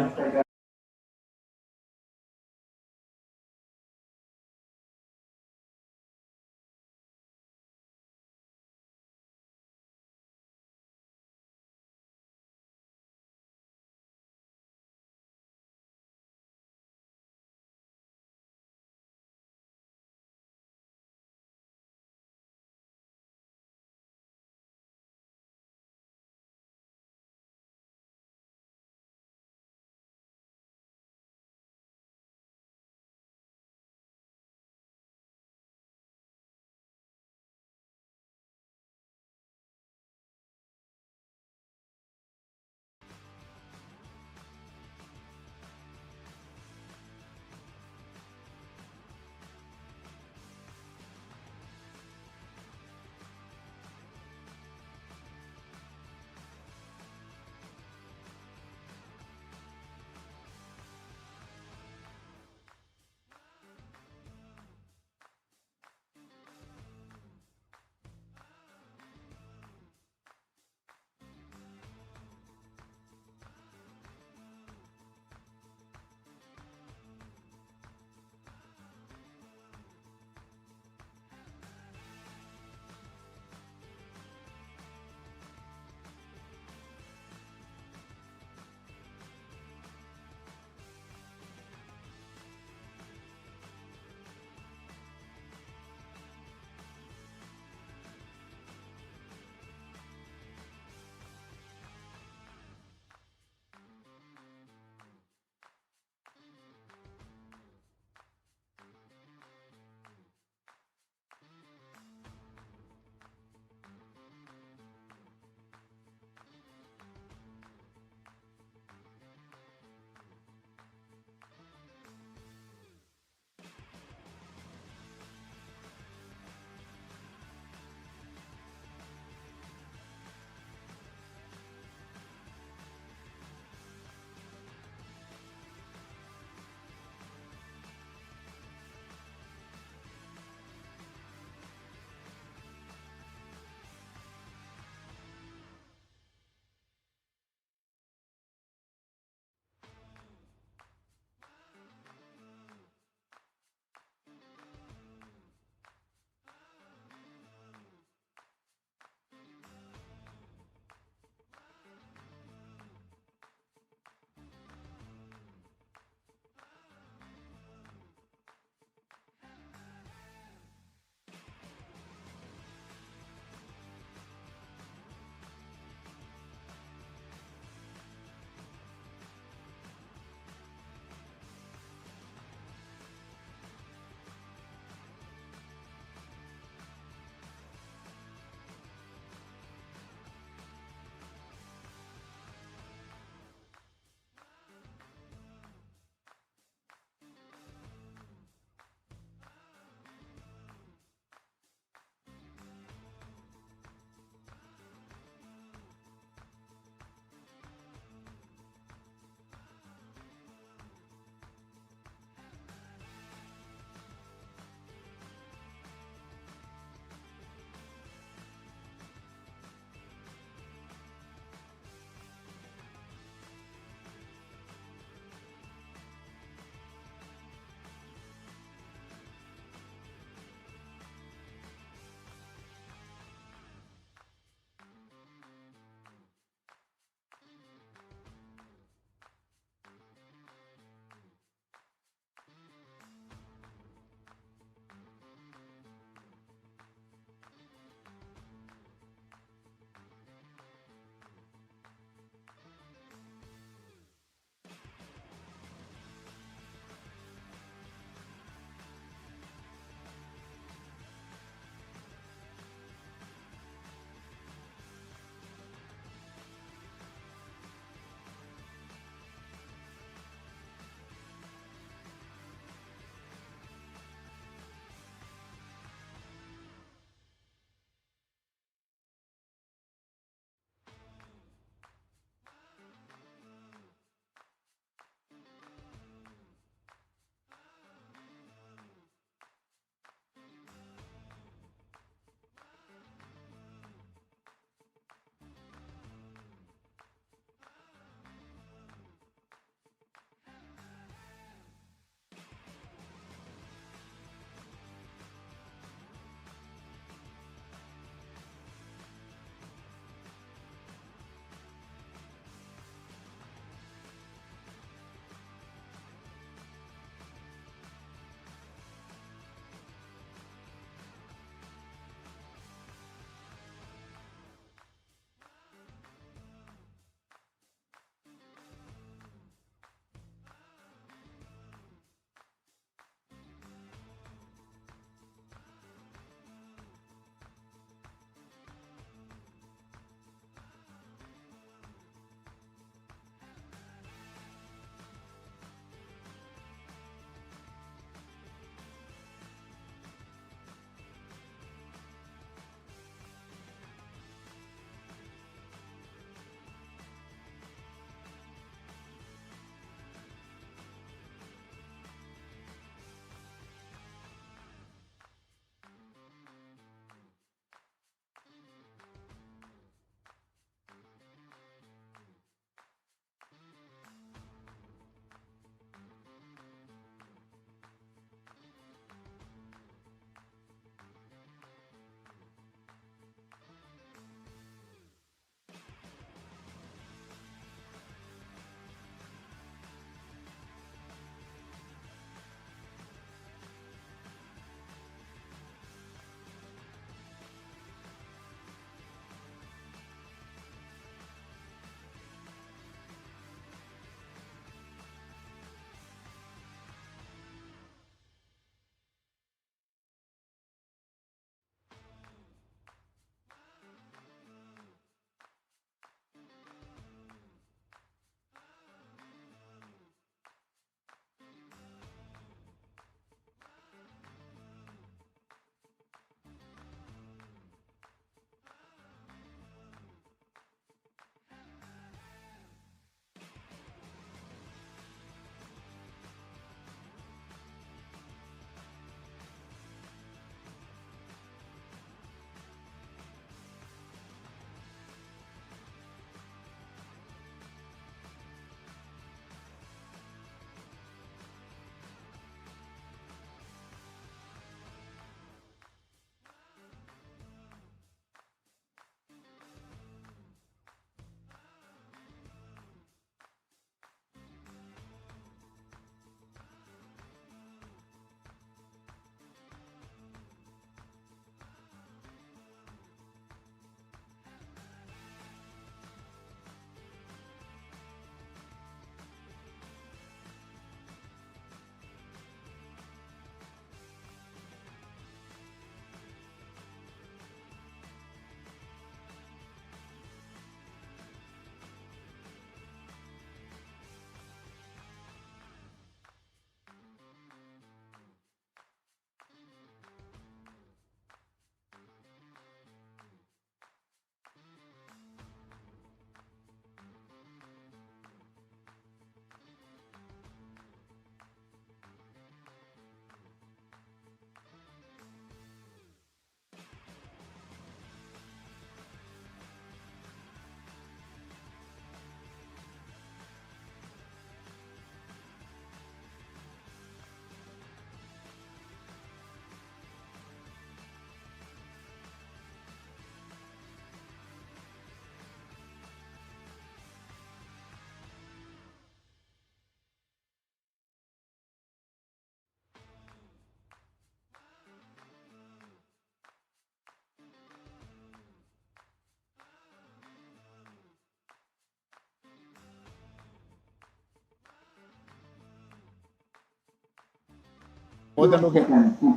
ގޮތަކަށް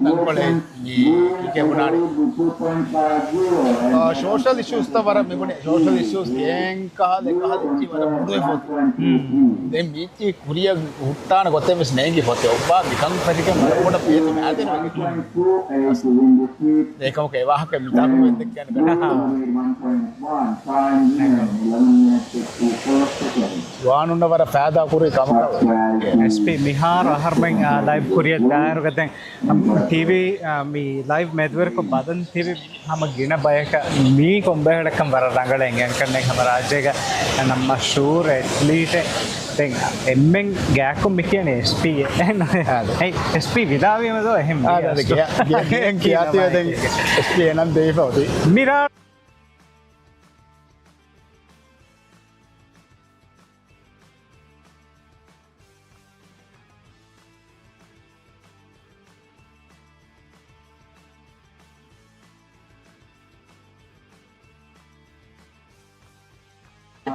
ތަންކޮޅެއް މި ކިކޭ ބުނާނީ. އާ، ސޯޝަލް އިޝޫސްތައް ވަރަށް މިބުނޭ. ސޯޝަލް އިޝޫސް ގޭން ކަހަލަ ކަހަލަ އެއްޗި ވަރަށް ބޮޑުވެފަ އޮތީ. ދެން މީތި ކުރިއަށް ހުއްޓާނެ ގޮތެއް ވެސް ނޭނގިފަ އޮތީ. އޮއްވާ މިކަން ފެށިގެން ވަރަށް ބޮޑަށް ބޭތު މާދެން ވެގެން. އޭކަމަކު އެ ވާހަކަ މިތާކު ވެދެއްގެން ގަނެ. ޒުވާނުންނަށް ވަރަށް ފައިދާ ކުރި ކަމަކަށް. އެސްޕީ މިހާރު އަހަރުމެން، އާ، ލައިވް ކުރިއަށް ދާއިރުގަ ދެން ޓީވީ، އާ، މި ލައިވް މެދުވެރިކޮށް ބަލަން ތިބި ހަމަ ގިނަ ބަޔަކަށް މީ ކޮންބައެއްކަން ވަރަށް ރަނގަޅަށް އެނގެން ކަންނޭނގެ ހަމަ ރާއްޖޭގަ ނަމަ މަޝްހޫރު އެތްލީޓެއް. ދެން އެންމެން ގާތްކޮށް މި ކިޔަނީ އެސްޕީ އޭ. އާދެ. އޭ، އެސްޕީ ވިދާޅުވީމަ ދޯ އެހެން އާދެ، އާދެ، ގެ-، ގެ-، ގެ-، ކިޔާތީވެ ދެން އެސްޕީ އޭ ނަން ދެވިފަ އޮތީ. މިރާ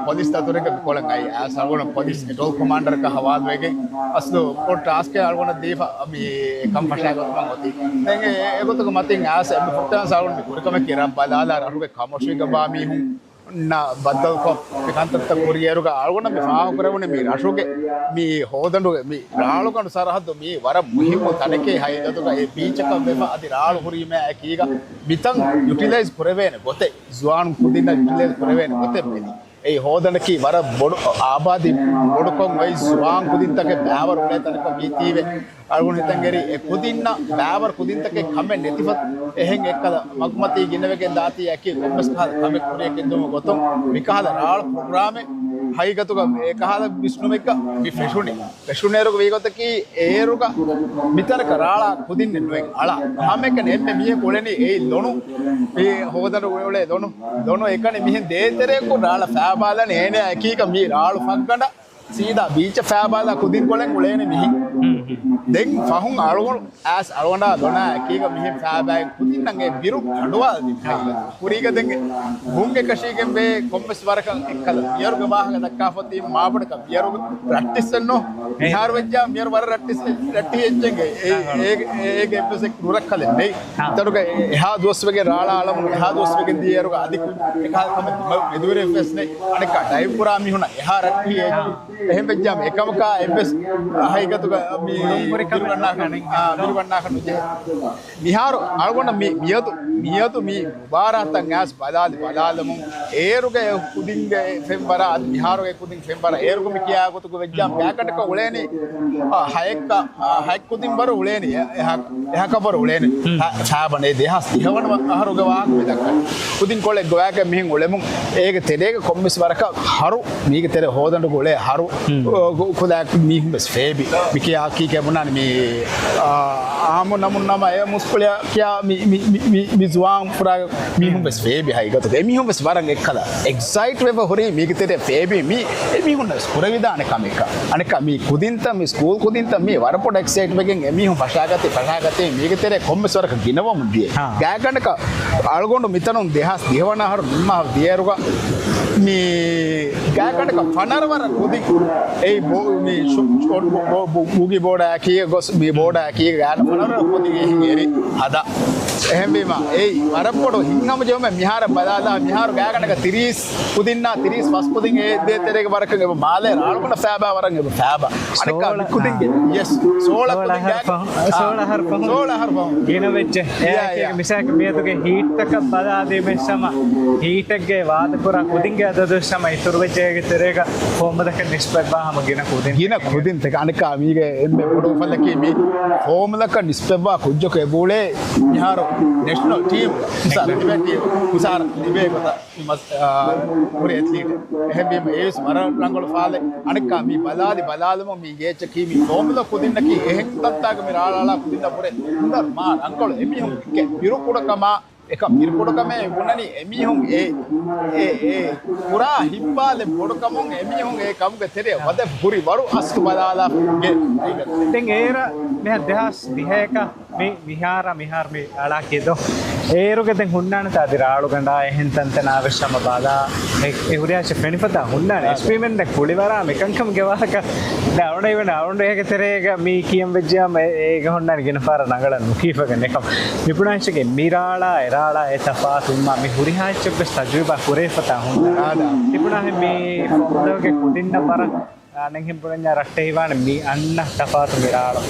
ޕޮލިސް ދަތުރެއްގަ މިކޮޅަށް އައި އަޅުގަނޑަށް ޕޮލިސް އެޓޯލް ކޮމާންޑަރަކަށް ހަވާލުވެގެން އަސްލު ކޮށް ޓާސްކެއް އަޅުގަނޑަށް ދީފަ މި ކަން ފަށާގަތުމަށް އޮތީ. ދެން އެ-، އެގޮތުގަ މަތިން އައިސް އެންމެ ފުއްޓާސް އަޅުގަނޑު މި ކުރިކަމެއް ކިޔަން ބަލާލާ ރަށުގެ ކަމަށީގަ ބާ މީހުން ނަ ބައްދަލުކޮށް، މި ކަންތައްތައް ކުރިއެރުގަ އަޅުގަނޑަށް މި ފާހަގަކުރެވުނީ މި ރަށުގެ މި ހޯދަނޑުގެ މި ރާޅުގަނޑު ސަރަހައްދު މީ ވަރަށް މުހިއްމު ތަނެކޭ. ހަގީގަތުގަ އެ ބީޗަކަށް ވެފަ އަދި ރާޅު ހުރީމާ އެކީގަ މިތަން ޔުޓިލައިޒް ކުރެވޭނެ ގޮތެއް، ޒުވާނުން ކުދިންނަށް ޔުޓިލައިޒް ކުރެވޭނެ ގޮތެއް މިދީ. އެއީ ހޯދަނޑަކީ ވަރަށް ބޮޑު އާބާދީ ބޮޑުކޮށް އޮތް ޒުވާން ކުދިންތަކެއް ބައިވަރު އުޅޭ ތަނަކަށް މީތީވެ. އަޅުގަނޑު ހިތަށް އެރި އެ ކުދިންނަށް ބައިވަރު ކުދިންތަކެއް ކަމެއް ނެތިފަ އެހެން އެއްކަލަ މަގުމަތީ ގިނަވެގެން ދާތީ އެކި ކޮންމެސް ކަހަލަ ކަމެއް ކުރިއަށް ގެންދުމުގެ ގޮތުން މިކަހަލަ ރާޅު ޕްރޮގްރާމެއް ހަގީގަތުގަ އެކަހަލަ ވިސްނުމެއްގަ މި ފެށުނީ. ފެށުނޭރުގަ ވީގޮތަކީ އޭރުގަ މިތަނަކަށް ރާޅާ ކުދިންނެއް ނުއެއް އަޅާ. ހަމައެކަނި އެންމެ މީހަކު އުޅެނީ އެއީ ލޮނު. މި ހޯދަނޑު އުޅޭ ލޮނު. ލޮނު އެކަނި މިހެން ދޭތެރެއަކު ރާޅަ ފައިބާލަނީ އޭނަ އެކީގަ މި ރާޅު ފައްގަނޑަށް ސީދާ ބީޗަށް ފައިބާލާ ކުދިންކޮޅެއް އުޅޭނެ މިހެން. ދެން ފަހުން އަޅުގަނޑު އައިސް އަޅުގަނޑާ ލޮނާ އެކީގަ މިހެން ފައިބާއި ކުދިންނަށް އެ ބިރު ކަނޑުވާލަދީ. ކުރީގަ ދެން ގުން އެކަށީގެން ވޭ ކޮންމެސް ވަރަކަށް އެއްކަލަ. މިޔަރުގެ ވާހަކަ ދައްކާފަ މާބޮޑަކަށް މިޔަރު ޕްރެކްޓިސްއެއްނު. މިހާރު ވެއްޖާ މިޔަރު ވަރަށް ރައްޓިސް، ރައްޓި އެއްޗެއްގެ. އޭ، އޭގެ، އޭގެ އެއްވެސް ނުރައްކަލެއް ނެތް. އަދި އެހާ ދުވަސްވެގެން ރާޅާ އަޅަމުން އެހާ ދުވަސްވެގެން ދިޔައިރުގަ އަދި އެކަހަލަ ކަމެއް މެދުވެރިވެފަ ވެސް ނެތް. އަނެއްކާ ޑައިވް ކުރާ މީހުންނަށް އެހާ ރައްޓި އެއްޗެއް. އެހެން ވެއްޖާމަ އެކަމަކާ އެއްވެސް ހަގީގަތުގަ މި ބިރުގަންނާކަށް، އާ، ބިރުގަންނާކަށް ނުޖެހޭ. މިހާރު އަޅުގަނޑަށް މި، މިއަދު، މިއަދު މި މުބާރާތަށް އައިސް ބަލާލި، ބަލާލަމުން އޭރުގެ ކުދިންގެ ފެންވަރާ އަދި މިހާރުގެ ކުދިން ފެންވަރާ އޭރުގެ މި ކިޔާ ގޮތުގަ ވެއްޖާމަ ގާތްގަނޑަކަށް އުޅޭނީ، އާ، ހައެއްކަ، އާ، ހައެއް ކުދިން ވަރު އުޅޭނީ. އެ-، އެހާ، އެހާކަށްވަރު އުޅޭނީ. ހުން. ހަ-، ފާބަނޭ ދެހާސް ދިހަވަނަ އަހަރުގެ ވާހަކަ މި ދައްކަނީ. ކުދިންކޮޅެއް ގޮވާގެން މިހެން އުޅެމުން އޭގެ ތެރޭގަ ކޮންމެސް ވަރަކަށް ހަރު މީގެ ތެރޭ ހޯދަނޑުގަ އުޅޭ ހަރު، ހުން. އޮ، ކުލައި މީހުން ވެސް ފޭބި. މި ކިޔާ ކީކޭ ބުނާނީ މި، އާ، އާއްމު ނަމުން ނަމަ އެ މުސްކުޅިޔާ ކިޔާ މި، މި، މި، މި، މި ޒުވާން ފުރާ މީހުން ވެސް ފޭބި ހަގީގަތުގަ. އެމީހުން ވެސް ވަރަށް އެއްކަލަ އެކްސައިޓް ވެފަ ހުރީ މީގެ ތެރޭ ފޭބި މީ އެމީހުންނަށް ވެސް ކުރެވިދާނެ ކަމެއްކަ. އަނެއްކާ މީ ކުދިންތައް، މި ސްކޫލް ކުދިންތައް މީ ވަރަށް ބޮޑަށް އެކްސައިޓް ވެގެން އެމީހުން ފަށާގަތީ، ފަށާގަތީ މީގެ ތެރޭ ކޮންމެސް ވަރަކަށް ގިނަވަމުން ދިޔަ. ހާ. ގާތްގަނޑަކަށް އަޅުގަނޑު މިތަނުން ދެހާސް ދިހަވަނަ އަހަރު ނިންމާ ދިޔައިރުގަ މި ގާތްގަނޑަކަށް ފަނަރަ ވަރަށް ކުދިން އެއީ ބޯ-، މި ޝޮ-، ޝޮޓް ބޯ-، ބޯ-، ބޯ-، ބޫގީ ބޯޑާ ކީ ގޮސް މި ބޯޑާ ކީ ގާތް ފަނަރަ ވަރަށް ކުދިން އެހިން އެރި ހަދާ. އެހެންވީމަ، އެއީ ވަރަށް ބޮޑު ހިތްހަމަޖެހުމެއް. މިހާރަށް ބަލާލާ، މިހާރު ގާތްގަނޑަކަށް ތިރީސް ކުދިންނާ، ތިރީސް ފަސް ކުދިން އެ ދޭތެރޭގެ ވަރަކަށް އެބަ މާލޭ ރާޅުގަނޑަށް ފައިބާ ވަރަށް އެބަ ފައިބާ. އަނެއްކާ މި ސޯޅަ، ކުދިންގެ، އާ. ޔެސް، ސޯޅަ ސޯޅަ ކުދިންގެ، އަހަރު ފަހު، އާ. ސޯޅަ އަހަރު ފަހު. ސޯޅަ އަހަރު ފަހު. ގިނަ ވެއްޖެ. ޔާ، އެއާއެކީގަ ޔާ. މިސާލަކަށް މިއަދުގެ ހީޓްތަކަށް ބަލާލީމަ އެއްސަމަ، ހީޓެއްގެ ވާދަކުރާ ކުދިންގެ އަދަދު އެއްސަމަ އިތުރުވެއްޖެ އޭގެ ތެރޭގަ ފޯމުލަކަށް ނިސްބަތްވާ ހަމަ ގިނަ ކުދިން. ގިނަ ކުދިންތަކެއް. އަނެއްކާ މީގެ އެންމެ ބޮޑު އުފަލަކީ މި ފޯމުލަކަށް ނިސްބަތްވާ ކުއްޖަކު އެބައުޅޭ މިހާރު ނެޝަނަލް ޓީމް ހުސާރަ ނެޝަނަލް ޓީމް. ދިބޭޓީ ހުސާރަ ދިބޭ ގޮތަށް މި މަސް-، އާ، ހުރި އެތްލީޓެއް. އެހެންވީމަ އެވެސް ވަރަށް ރަނގަޅު ފާލެއް. އަނެއްކާ މި ބަލާލި ބަލާލުމުން މި ގޭޗަކީ މި ފޯމުލަ ކުދިންނަކީ އެހެން ތަންތާގަ މި ރާޅާޅާ ކުދިންނަށް ވުރެ ހުންނަރު މާ ރަނގަޅު. އެމީހުން ކެ-، ބިރު ކުޑަކަމާ އެކަމް ބިރު ކުޑަކަމޭ ބުނަނީ އެމީހުން އެ، އެ، އެ ކުރާ ހިތްވާލެއް ބޮޑުކަމުން އެމީހުން އެ ކަމުގެ ތެރެއަށް ވަދެ ހުރި ވަރު އަސްލު ބަލާލާ ގެ. ދެން އޭރަށް މިހާ ދެހާސް ދިހައެކަށް މި މިހާރަށް މިހާރު މި އަޅާ ކިދޯ. އޭރުގަ ދެން ހުންނާނެތާ އަދި ރާޅުގަނޑާ އެހެން ތަންތަނާ ވެސް ހަމަ ބަލާ އެ ހުރިހާ އެއްޗެއް ފެނިފަތާ ހުންނާނެ. އެސްޕީމެން ދެން ކުޅިވަރާ މިކަންކަމުގެ ވާހަކަ ދެން އަޅުގަނޑު އިވެން އަޅުގަނޑު އޭގެ ތެރޭގަ މި ކިޔަން ވެއްޖިއްޔާ އޭގަ ހުންނާނެ ގިނަ ފަހަރަށް ރަނގަޅަށް ނުކީފަގެން އެކަމް. މި ބުނާ އެއްޗެއްގެ މި ރާޅާ އެ ރާޅާ އެ ތަފާތު ވުމާ މި ހުރިހާ އެއްޗެއްވެސް ތަޖުރިބާ ކުރެވިފަތާ ހުންނާނެ. ތިބުނާހެން މި ފޮންދަގެ ކުދިންނަށް ވަރަށް އަނެއްހެން ބުނަންޏާ ރައްޓެހިވާނެ މި އަންނަ ތަފާތު މި ރާޅު.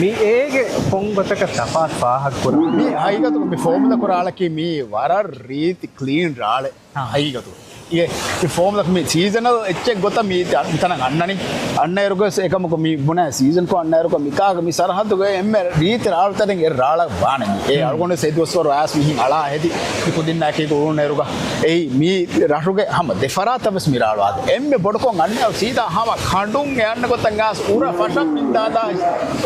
މި އޭގެ ކޮން ގޮތަކަށް ތަފާތު ފާހަގަކުރާ؟ މި ހަގީގަތުގަ މި ފޯމުލަކު ރާޅަކީ މީ ވަރަށް ރީތި ކްލީން ރާޅެއް. ހަގީގަތު އިގެ މި ފޯމުލަކު މި ސީޒަނަލް އެއްޗެއް ގޮތަށް މީ ތަ-، މިތަނަށް އަންނަނީ. އަންނައިރުގަ އެކަމަކު މި ބުނާ ސީޒަންކޮށް އަންނައިރުގަ މިތާގަ މި ސަރަހައްދުގަ އެންމެ ރީތި ރާޅުތަރެއް އެ ރާޅަށް ވާނެ މީ. އެ އަޅުގަނޑު އެ ދުވަސްވަރު އައިސް މިހިން އަޅާ ހެދި މި ކުދިންނާއެކީ އުޅުނުއިރުގަ އެއީ މީ ރަށުގެ ހަމަ ދެފަރާތަށް ވެސް މި ރާޅު އާދެ. އެންމެ ބޮޑުކޮށް އަންނަ ސީދާ ހަމަ ކަނޑުން އެ އަންނަ ގޮތަށް އާސް އުރަ ފަށަށް މިންދާލާ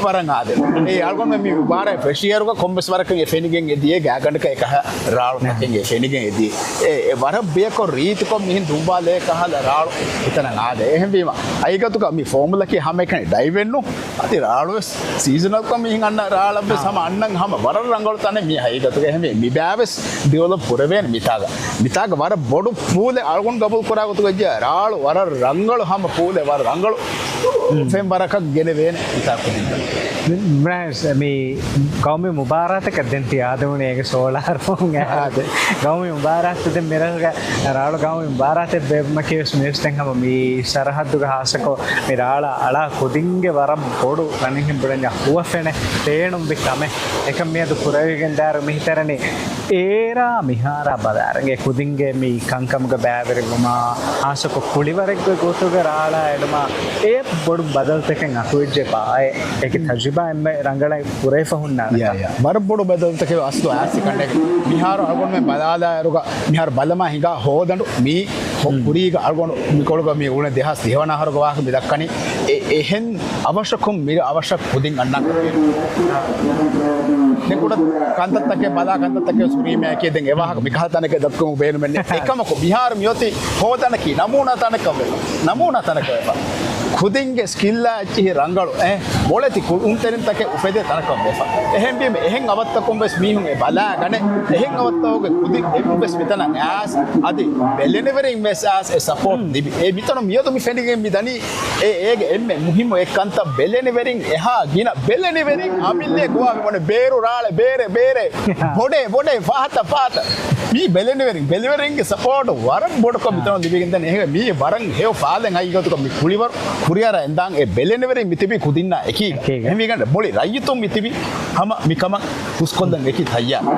ވަރަށް އާދެ. އެ އަޅުގަނޑުމެން މި މުބާރާތް ފެށިއިރުގަ ކޮންމެސް ވަރަކަށް އެ ފެނިގެން އެދިޔޭ ގާގަނޑަކަށް އެކަހަ ރާޅުތަކެއް އެ ފެނިގެން އެދިޔޭ. އެ، އެ ވަރަށް ބިޔަކޮށް ރީތިކޮށް މިހިން ދުނބާލޭ ކަހަލަ ރާޅު އެތަނަށް އާދެ. އެހެންވީމަ ހަގީގަތުގަ މި ފޯމުލަކީ ހަމައެކަނި ޑައިވެއްނު އަދި ރާޅުވެސް ސީޒަނަލްކޮށް މިހިން އަންނަ ރާޅަށްވެސް ހަމަ އަންނަން ހަމަ ވަރަށް ރަނގަޅު ތަނެއް މި ހަގީގަތުގަ. އެހެންވެ މިބާވެސް ޑިވެލޮޕް ކުރެވޭނެ މިތާގަ. މިތާގަ ވަރަށް ބޮޑު ޕޫލެއް އަޅުގަނޑު ގަބޫލު ކުރާ ގޮތުގަ އެއްޗެއް ރާޅު ވަރަށް ރަނގަޅު ހަމަ ޕޫލެއް ވަރަށް ރަނގަޅު ފެންވަރަކަށް ގެނެވޭނެ މިތާ ކުދިން. މި ގައުމީ މުބާރާތަކަށް ދެން ތި އާދެވުނީ އޭގެ ސޯލާރު ފޯން އާދެ. ގައުމީ މުބާރާތު ދެން މިރަށުގަ ރާޅު ގައުމީ މުބާރާތެއް ބޭއްވުމަކީ ވެސް މިވެސް ދެން ހަމަ މި ސަރަހައްދުގަ ހާއްސަކޮށް މި ރާޅަށް އަޅާ ކުދިންގެ ވަރަށް ބޮޑު އަނެއްހެން ބުނަންޏާ ހުވަފެނެއް ބޭނުންވި ކަމެއް. އެކަން މިއަދު ކުރެވިގެންދާއިރު މިހިތަރަނީ އޭރާ މިހާރާ ބަލާއިރު އެ ކުދިންގެ މި ކަންކަމުގަ ބައިވެރިވުމާ، ހާއްސަކޮށް ކުޅިވަރެއްގެ ގޮތުގަ ރާޅާ އެޅުމާ، އެ ބޮޑު ބަދަލުތަކެއް އަތުވެއްޖެ ބާއޭ. އޭގެ ތަޖުރިބާ އެންމެ ރަނގަޅަށް ކުރެވިފަ ހުންނާނެތާ؟ ޔާ، ޔާ. ވަރަށް ބޮޑު ބަދަލުތަކެއް އަސްލު އާސި ކަނޑެއް. މިހާރު އަޅުގަނޑުމެން ބަލާލާއިރުގަ މިހާރު ބަލަމާ ހިނގާ ހޯދަނޑު މީ ހު-، ކުރީގަ އަޅުގަނޑު މިކޮޅުގަ މި އުޅެ ދެހާސް ދިހަ ވަނަ އަހަރުގެ ވާހަކަ މި ދައްކަނީ. އެ-، އެހެން އަވަށަކުން މިރަށް އަވަށަށް ކުދިން އަންނަން. ދެން ކުޑަ ކަންތައްތަކެއް ބަލާ ކަންތައްތަކެއް ހުރީމައެކޭ. ދެން އެ ވާހަކަ މިކަހަލަ ތަނެއްގަ ދައްކަމުން ބޭނުމެއް ނެތް. އެކަމަކު މިހާރު މިއޮތީ ހޯދަނަކީ ނަމޫނާ ތަނަކަށް ވެފަ. ނަމޫނާ ތަނަކަށް ވެފަ. ކުދިންގެ ސްކިލްއާ އެއްޗިހި ރަނގަޅު އެ މޮޅެތި ކުޅުންތެރިންތަކެއް އުފެދޭ ތަނަކަށް ވެފަ. އެހެންވީމަ އެހެން އަވަށްތަކުން ވެސް މީހުން އެ ބަލާގަނެ. އެހެން އަވަށްތަކުގެ ކުދިން އެއްވެސް މިތަނަށް އައިސް އަދި ބެލެނިވެރިން ވެސް އައިސް އެ ސަޕޯޓް ލިބި. އެ މިތަނުން މިއަދު މި ފެނިގެން މި ދަނީ އެ އޭގެ އެންމެ މުހިއްމު އެއް ކަންތައް ބެލެނިވެރިން އެހާ ގިނަ ބެލެނިވެރިން އަމިއްލައަކު ވާ މި ބޭރު ރާޅެ ބޭރެ ބޭރެ ބޮޑޭ ބޮޑޭ ފަހަތަ ފަހަތަ މީ ބެލެނިވެރިން ބެލެނިވެރިންގެ ސަޕޯޓް ވަރަށް ބޮޑުކޮށް މިތަނަށް ލިބިގެންދަނީ. އެހެން މީ ވަރަށް ހެޔޮ ފާލެއް ހަގީގަތުގަ މި ކުޅިވަރު ކުރިއަރާ އެންދާން އެ ބެލެނިވެރިން މި ތިބީ ކުދިންނާ އެކީގަ. އެކީގަ. އެހެންވީގަނޑަ މުޅި ރައްޔިތުން މި ތިބީ ހަމަ މި ކަމަށް ހުސްކޮށްލަން އެކި ތައްޔާރު.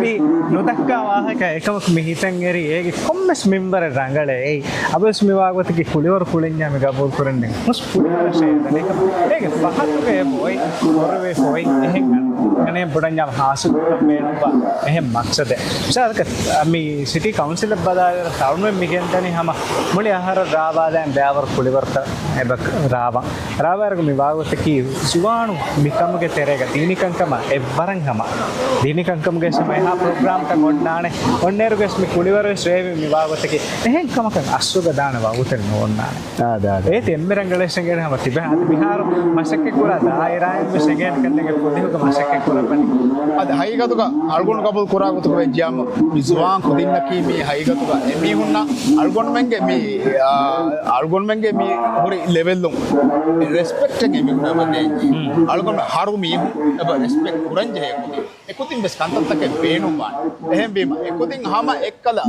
މި ނުދައްކާ ވާހަކަ އެކަމަކު މި ހިތަށް އެރި އޭގެ ކޮންމެސް މިންވަރެއް ރަނގަޅޭ. އެއީ އަބަސް މި ވާގޮތަކީ ކުޅިވަރު ކުޅެންޏާ މި ގަބޫލު ކުރަން ނެތް. ހުސް ކުޅިވަރަށޭ އެދަނީ. އޭގެ ފަހަތުގެ ބޮއި ކުރެވޭ ބޮއި އެހެން އަން-، އަނެއް ބުނަންޏާ ހާސިލް ކުރަން ބޭނުންވާ އެހެން މަޤްޞަދެއް. މިސާލަކަށް މި ސިޓީ ކައުންސިލަށް ބަލާލިއިރު ތަޅުންވެ މި ގެންދަނީ ހަމަ މުޅި އަހަރަށް ރާވާލައިން ބައިވަރު ކުޅިވަރުތައް އެބަ ރާވާ. ރާވާއިރުގަ މި ވާގޮތަކީ ޒުވާނު މިކަމުގެ ތެރޭގަ ދީނީ ކަންކަމަށް އެއްވަރަށް ހަމަ. ދީނީ ކަންކަމުގެ ހަމަ އެހާ ޕްރޮގްރާމްތައް އޮންނާނެ. އޮންނައިރުގަސް މި ކުޅިވަރުވެސް ރޭވި މި ވާގޮތަކީ އެހެން ކަމަކަށް އަސްލުގަ ދާނެ ވަގުތެއް ނޯންނާނެ. އާދެ، އާދެ. އޭތި އެންމެ ރަނގަޅަށް އެނގޭނެ ހަމަ ތިބެ އަދި މިހާރު މަސައްކަތް ކުރާ ދާއިރާއިން ވެސް އެނގޭނެ ކަންނޭނގެ ފުދިހުގަ މަސައްކަތް ކުރައްވަނީ. އަދި ހަގީގަތުގަ އަޅުގަނޑު ގަބޫލު ކުރާ ގޮތުގަ ވެއްޖިއްޔާމު މި ޒުވާން ކުދިންނަކީ މީ ހަގީގަތުގަ އެމީހުންނަށް އަޅުގަނޑުމެންގެ މި، އާ، އަޅުގަނޑުމެންގެ މި ހުރި ލެވެލުން ރެސްޕެކްޓެއް އެމީހުންނަށް އެބަ ދޭން. އަޅުގަނޑު ހަރު މީހުން އެބަ ރެސްޕެކްޓް ކުރަން ޖެހޭ ކުދިން. އެކުދިން ވެސް ކަންތައްތަކެއް ބޭނުންވާނެ. އެހެންވީމަ އެކުދިން ހަމަ އެއްކަލަ،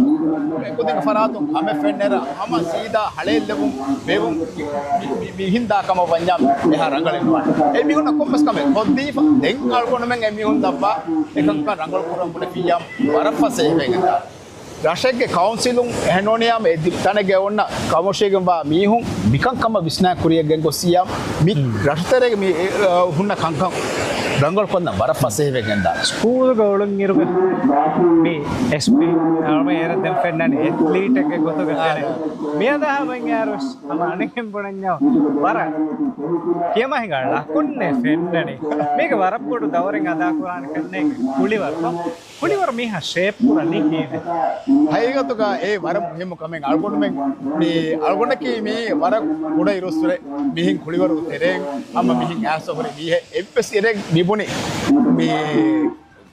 އެކުދިން ފަރާތުން ކަމެއް ފެންނައިރަށް ހަމަ ސީދާ ހަޅޭއްލެވުން ވެވުން މި، މި، މި، މިހިންދާ ކަމަށް ވަންޏާ އެހާ ރަނގަޅެއް ނުވާނެ. އެމީހުންނަށް ކޮންމެސް ކަމެއް ކޮށްދީފަ ދެން އަޅުގަނޑުމެން އެމީހުން ލައްވާ އެކަންކަން ރަނގަޅު ކުރަން ބުނެފިއްޔާ ވަރަށް ފަސޭހަވެގެންދާނެ. ރަށެއްގެ ކައުންސިލުން އެހެންނޫނިއްޔާމު އެ ދި-، ތަނެއްގެ އޮންނަ ކަމަށޭގެންވާ މީހުން މިކަންކަމަށް ވިސްނާ ކުރިޔަށް ގެންގޮއްސިއްޔާ މި ރަށުތެރޭގެ މި، އެ، އަ، ހުންނަ ކަންކަން ރަނގަޅުކޮށްލަން ވަރަށް ފަސޭހަވެގެންދާނެ. ސްކޫލްގަ އުޅުންއިރުގަ މި އެސްޕީ އަޅުމެ އޭރަށް ދެން ފެންނަނީ އެތްލީޓެއްގެ ގޮތުގަ ފެނެ. މިއަދާ ހަމައިން އަހަރުވެސް ހަމަ އަނެއްހެން ބުނަންޏާ ވަރަށް ކިޔަމާ ހިނގާ ޅަކުންނޭ ފެންނަނީ. މީގެ ވަރަށް ބޮޑު ދައުރެއް އަދާކުރާނެ ކަންނޭނގެ ކުޅިވަރު. ކުޅިވަރު މީހާ ޝޭޕް ކުރަނީ ކީއްވެ؟ ހަގީގަތުގަ އެ ވަރަށް މުހިއްމު ކަމެއް. އަޅުގަނޑުމެން މި އަޅުގަނޑަކީ މީ ވަރަށް ކުޑަ އިރުއްސުރެ މިހިން ކުޅިވަރު ތެރޭން ހަމަ މިހިން އައިސް ހުރި މީހެއް. އެއްވެސް އިރެއް މި ބުނި މި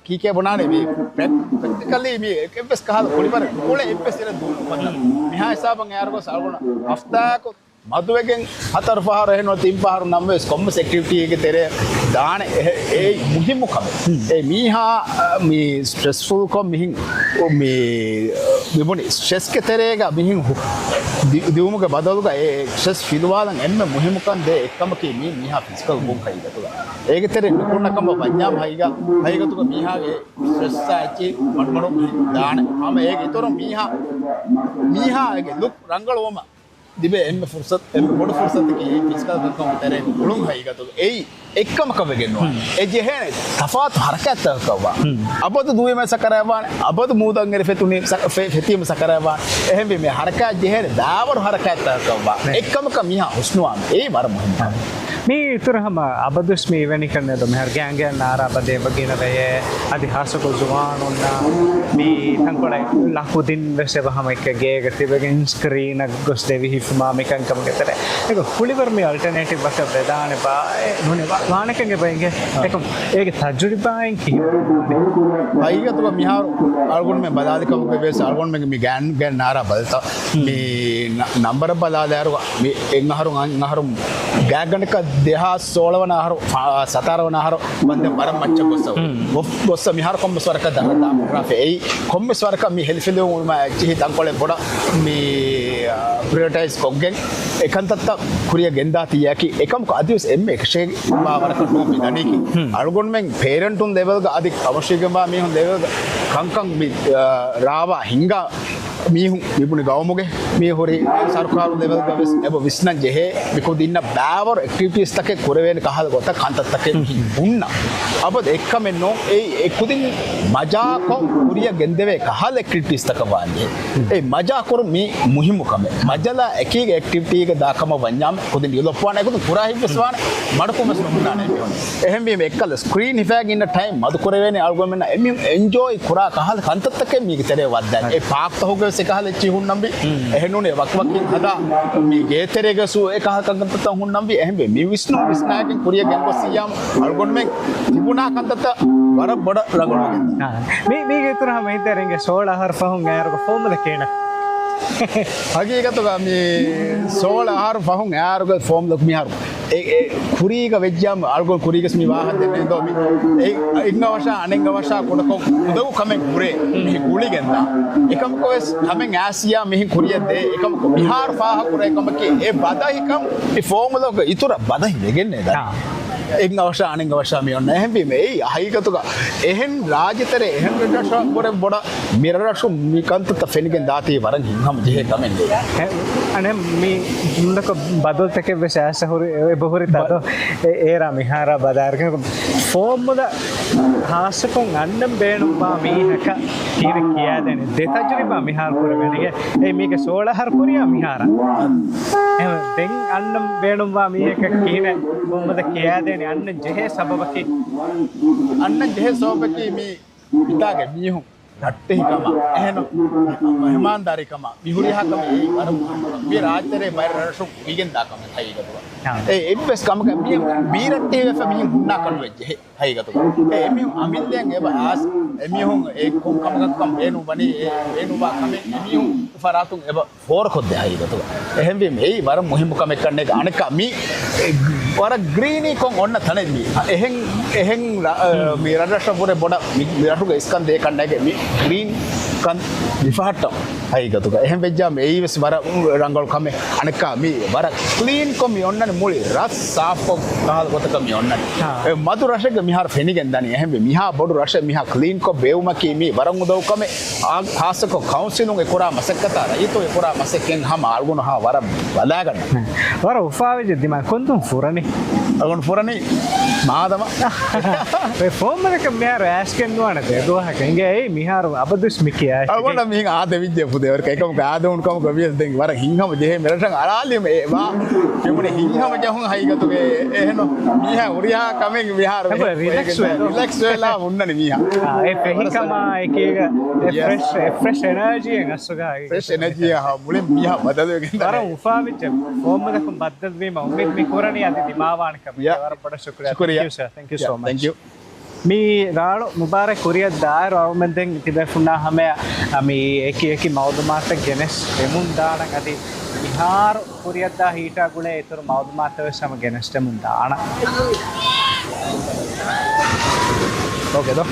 ކީކޭ ބުނާނެ މި ޕްރެކް-، ޕްރެކްޓިކަލީ މި އެއްވެސް ކަހަލަ ކުޅިވަރެއް ނުކުޅެ އެއްވެސް އިރެއް ދޫނު ކޮންނަ. މިހާ ހިސާބަށް އެއާރުގަސް އަޅުގަނޑު ހަފްތާއަކު މަދުވެގެން ހަތަރު ފަހަރު އެހެން ތިން ފަހަރު ނަމަވެސް ކޮންމެސް އެކްޓިވިޓީގެ ތެރޭ ދާނެ. އެ-، އެއީ މުހިއްމު ކަމެއް. އެ މީހާ މި ސްޓްރެސްފުލްކޮށް މިހިން މި މިބުނި ސްޓްރެސްގެ ތެރޭގަ މިހިން ހު-، ދި-، ދިއުމުގެ ބަދަލުގަ އެ ސްޓްރެސް ފިލުވާލަން އެންމެ މުހިއްމުކަން ދޭ އެއްކަމަކީ މީ މީހާ ފިޒިކަލް ވުން ހަގީގަތުގަ. އޭގެ ތެރޭ ނުކުންނަ ކަމަށް ވަންޏާމަ ހަގީގަ-، ހަގީގަތުގަ މީހާގެ ސްޓްރެސްއާ އެއްޗިހި މަޑުމަޑު ދާނެ. ހަމަ އޭގެ އިތުރުން މީހާ، މީހާ އޭގެ ލުކް ރަނގަޅުވުމަށް ލިބޭ އެންމެ ފުރުސަތު، އެންމެ ބޮޑު ފުރުސަތަކީ އެ ފިޒިކަލް ކަންކަމުގެ ތެރޭ އުޅުން ހަގީގަތުގަ. އެއީ އެއްކަމަކަށް ވެގެން ނުވާނެ. އެ ޖެހޭނެ ތަފާތު ހަރަކާތްތަކަކަށްވާ. އަބަދު ދުވީމަ ސަކަރާތްވާނެ، އަބަދު މޫދަށް އެރި ފެތުނީ ސަ-، ފެ-، ފެތީމަ ސަކަރާތްވާނެ. އެހެންވީމަ ހަރަކާތް ޖެހޭނެ ދާވަރު ހަރަކާތްތަކަކަށްވާ. އެއްކަމަކަށް މީހާ ހުސްނުވާނެ. އެއީ ވަރަށް މުހިންމު. މީ އިތުރަށް ހަމަ އަބަދުވެސް މި އިވެނިކަން މިހާރު ގާނގެއަށް ނާރާ ބަދޭ ބަގީނަ ވެޔޭ. އަދި ހާއްސަކޮށް ޒުވާނުންނާ މި ތަންކޮޅެއް ލަކުދިން ވެސް އެބަ ހަމަ އެކަ ގޭގަ ތިބެގެން ސްކްރީނަށް ގޮސް ދެވި ހިފުމާ މި ކަންކަމުގެ ތެރޭ. އެކަ ކުޅިވަރު މި އަލްޓަނޭޓިވް އަކަށް ވެދާނެ ބާ ނޫނެ ވާ-، ވާނެކަން އެބަ އިނގޭ. އެކަމް އޭގެ ތަޖުރިބާއިން ކިހިނެއް؟ ހަގީގަތުގަ މިހާރު އަޅުގަނޑުމެން ބަލާލިކަމުގެ ވެސް އަޅުގަނޑުމެން މި ގާން، ގާންގެ ނާރާ ބަލަތަ މި ނަ-، ނަންބަރަށް ބަލާލާއިރު މި އެއް އަހަރު އަން އަހަރު ގާތްގަނޑަކަށް ދެހާސް ސޯޅަ ވަނަ އަހަރު، ފަ-، ސަތާރަ ވަނަ އަހަރު ވަންދެން ވަރަށް މައްޗަށް ގޮއްސަ، ގޮ-، ގޮއްސަ މިހާރު ކޮންމެސް ވަރަކަށް ދަށް ދާ މުހުރާފެ އެއީ ކޮންމެސް ވަރަކަށް މި ހެލިފެލިވުން އުޅުމާ އެއްޗިހި ތަންކޮޅެއް ބޮޑަށް މި، އާ، ޕްރިއޮރިޓައިޒް ކޮށްގެން އެ ކަންތައްތައް ކުރިއަށް ގެންދާތީ އެއަކީ އެކަމަކު އަދިވެސް އެންމެ އެކަށޭ ވާ ވަރަކަށް ނޫން މި ދަނީކީ. އަޅުގަނޑުމެން ޕޭރެންޓުން ލެވެލްގަ އަދި ކަމަށީގެންވާ މީހުން ލެވެލްގަ ކަންކަން މި، އާ، ރާވާ ހިންގާ މީހުން މިބުނި ގައުމުގެ މީ ހުރި ސަރުކާރު ލެވެލްގަ ވެސް އެބަ ވިސްނަން ޖެހޭ މި ކުދިންނަށް ބާވަރު އެކްޓިވިޓީސްތަކެއް ކުރެވޭނެ ކަހަލަ ގޮތަށް ކަންތައްތަކެއް މި ހުންނަ. އަބަދު އެއްކަމެއް ނޫން. އެއީ އެ ކުދިން މަޖާކޮށް ކުރިއަށް ގެންދެވޭ ކަހަލަ އެކްޓިވިޓީސްތަކަށް ވާންޖެހޭ. އެ މަޖާކުރުން މީ މުހިއްމު ކަމެއް. މަޖަލާ އެކީގެ އެކްޓިވިޓީގެ ދާ ކަމަށް ވަންޏާމެ ކުދިން ޑިވެލޮޕް ވާނެ. އެކުދިން ކުރާ ހިތްވެސް ވާނެ. މަޑުކުން ވެސް ނުހުންނާނެ އެމީހުން. އެހެންވީމަ އެއްކަލަ ސްކްރީން ހިފާގެން އިންނަ ޓައިމް މަދު ކުރެވޭނެ އަޅުގަނޑުމެންނަށް އެމީހުން އެންޖޯއި ކުރާ ކަހަލަ ކަންތައްތަކެއް މީގެ ތެރޭ ވައްދާނެ. އެ ޕާކްތަކުގަ ވެސް އެކަހަލަ އެއްޗިހި ހުންނަންވީ. އެހެންނޫނީ ވަކިވަކިން ހަދާ މި ގޭތެރޭގަ ވެސް އެކަހަލަ ކަންތައްތައް ހުންނަންވީ. އެހެންވެ މި ވިސްނުން ވިސްނާގެން ކުރިއަށް ގެންގޮސްސިއްޔާމު އަޅުގަނޑުމެން ތިބުނާ ކަންތައްތައް ވަރަށް ބޮޑަށް ރަނގަޅުވެގެން. އާ. މީ، މީގެ އިތުރަށް ހަމަ އިތަރެންގެ ސޯޅަ އަހަރު ފަހުން އޭރުގެ ފޯމުލަ ކޭނަ. ހަގީގަތުގަ މި ސޯޅަ އަހަރު ފަހުން އޭރުގެ ފޯމުލަ މިހާރު އެ، އެ، ކުރީގަ ވެއްޖާމު އަޅުގަނޑު ކުރީގަސް މި ވާހަކަ ދެންނެވިދޯ މި. އެ، އިން އަވަށާ އަނެއް އަވަށާ ކުޑަކޮށް އުނދަގޫ ކަމެއް ހުރޭ މި ގުޅިގެންދާ. އެކަމަކުވެސް ކަމެއް އާސިޔާ މިހިން ކުރިއަށް ދޭ. އެކަމަކު މިހާރު ފާހަގަކުރޭ ކަމަކީ އެ ބަދަހިކަން މި ފޯމުލަގަ އިތުރަށް ބަދަހި ވެގެންނޭ ދާ. އާ. އިން އަވަށާ އަނެއް އަވަށާ މި އޮންނަ. އެހެންވީމަ އެއީ ހަގީގަތުގަ އެހެން ރާއްޖެތެރޭ އެހެން ރަށްރަށަށްވުރެ ބޮޑަށް މި ރަށްރަށު މި ކަންތައްތައް ފެނިގެން ދާތީ ވަރަށް ހިތްހަމަ ޖެހޭ ކަމެއް ނެތް. އެ، އަނެއް މި މުންޑަކަށް ބަދަލުތަކެއް ވެސް އައިސް ހުރި، އެބަ ހުރި ބަ- ތަދޯ. އެ، އޭރާ މިހާރާ ބަދާއިރު ފޯމުލަ ހާއްސަކޮށް އަންނަން ބޭނުންވާ މީހަކަށް ކިހިނެއް ކިޔާދޭނެ؟ ދެ ތަޖުރިބާ މިހާރު ކުރެވޭނެ. އެ މީގެ ސޯޅަ އަހަރު ކުރިޔާ މިހާރާ. އެހެން ދެން އަންނަން ބޭނުންވާ މީހަކަށް ކިހިނެއް ފޯމުލަ ކިޔާދޭނެ؟ އަންނަން ޖެހޭ ސަބަބަކީ، އަންނަން ޖެހޭ ސަބަބަކީ މި މިތާގެ މީހުން ރައްޓެހިކަމާ، އެހެން މެހެމާންދާރީކަމާ، މި ހުރިހާ ކަމެއް އެއީ ވަރަށް މުހިންމު ކަމެއް. މި ރާއްޖެތެރޭ ބައެއް ރަށްރަށުން ކުރިގެންދާ ކަމެއް ހަގީގަތުގަ. އާ. އެ އެއްވެސް ކަމަކަށް މި ބީރައްޓެހިވެފަ މިހެން ހުންނާކަށް ނުވެއްޖެ ހެ ހަގީގަތުގަ. އެ އެމީހުން އަމިއްލައަށް އެބަ އާސް، އެމީހުން އެ ކޮން ކަމަކަށްކަން ބޭނުންވަނީ، އެ ބޭނުންވާ ކަމެއް އެމީހުން ފަރާތުން އެބަ ފޯރުކޮށްދޭ ހަގީގަތުގަ. އެހެންވީމަ އެއީ ވަރަށް މުހިއްމު ކަމެއްކަން އަނެއްކާ މި ވަރަށް ގްރީނީކޮށް އޮންނަ ތަނެއް މި. އެހެން، އެހެން ރަ-، މި ރަށްރަށަށްވުރެ ބޮޑަށް މި، މި ރަށުގެ އިސްކަން ދޭ ކަންނޭގެ މި ގްރީން ކަން މިފަހައްޓަން ހަގީގަތުގަ. އެހެން ވެއްޖާ މި އެއީވެސް ވަރަށް ރަނގަޅު ކަމެއް. އަނެއްކާ މި ވަރަށް ކްލީންކޮށް މި އޮންނަނީ މުޅި ރަށް ސާފްކޮށް ކަހަލަ ގޮތަކަށް މި އޮންނަނީ. އާ. އެ މަދު ރަށެއްގަ މިހާރު ފެނިގެން ދަނީ. އެހެންވެ މިހާ ބޮޑު ރަށެއް މިހާ ކްލީންކޮށް ބޭއްވުމަކީ މީ ވަރަށް އުނދަގޫ ކަމެއް. އާ، ހާއްސަކޮށް ކައުންސިލުން އެ ކުރާ މަސައްކަތާ ރައްޔިތުން އެ ކުރާ މަސައްކަތް ހަމަ އަޅުގަނޑު ހާ ވަރަށް ބަލާގަންނަ. ވަރަށް އުފާވެއްޖެ ދިމާ ކޮންތުން ފުރަނީ؟ އަޅުގަނޑު ފުރަނީ މާދަމާ. އެ ފޯމުލަކަށް މިހާރު އައިސްގެން ނުވާނެ ދެ ދުވަހަކަށް އިނގޭ އެއީ މިހާރު އަބަދުވެސް މި ކިޔާ. އަޅުގަނޑަށް މިހިން އާދެވިއްޖެ ފުދޭވަރަކަށް އެކަމަކު އާދެވުނު ކަމަކަށް ވިޔަސް ދެން ވަރަށް ހިތްހަމަ ޖެހޭ މި ރަށަށް އަޅާލީމަ އެ ވާ މިބުނި ހިތްހަމަ ޖެހުން ހަގީގަތުގަ އެހެން މީހާ ހުރިހާ ކަމެއް މިހާރު އެބަ ރިލެކްސް ވެ ދޯ. ރިލެކްސް ވެލާ ހުންނަނީ މީހާ. އާ، އެ ފެހިކަމާ އެކީގަ އެ ޔެސް. ފްރެޝް، އެ ފްރެޝް އެނާޖީއެއް އަސްލުގަ ފްރެޝް އެނާޖީއާ މުޅިން މީހާ ބަދަލުވެގެން ވަރަށް އުފާވެއްޖެ ފޯމުލަކުން ބައްދަލުވީމަ އުއްމީދު މި ކުރަނީ އަދި ދިމާވާނެ ކަމެއް. ޔާ. ވަރަށް ބޮޑަށް ޝުކުރިއްޔާ. ޝުކުރިއްޔާ. Thank you, sir. Thank you so much. Thank you. މި ރާޅު މުބާރަކް ކުރިއަށް ދާއިރު އަޅުމެން ދެން ތިބޭފުންނާ ހަމަޔަށް މި އެކި އެކި މައުލޫމާތަށް ގެނެސް ދެމުން ދާނަން. އަދި މިހާރު ކުރިއަށްދާ ހީޓާ ގުޅޭ އިތުރު މައުލޫމާތަށް ވެސް ހަމަ ގެނެސްދެމުން ދާނަން. އޯކޭ ދޯ.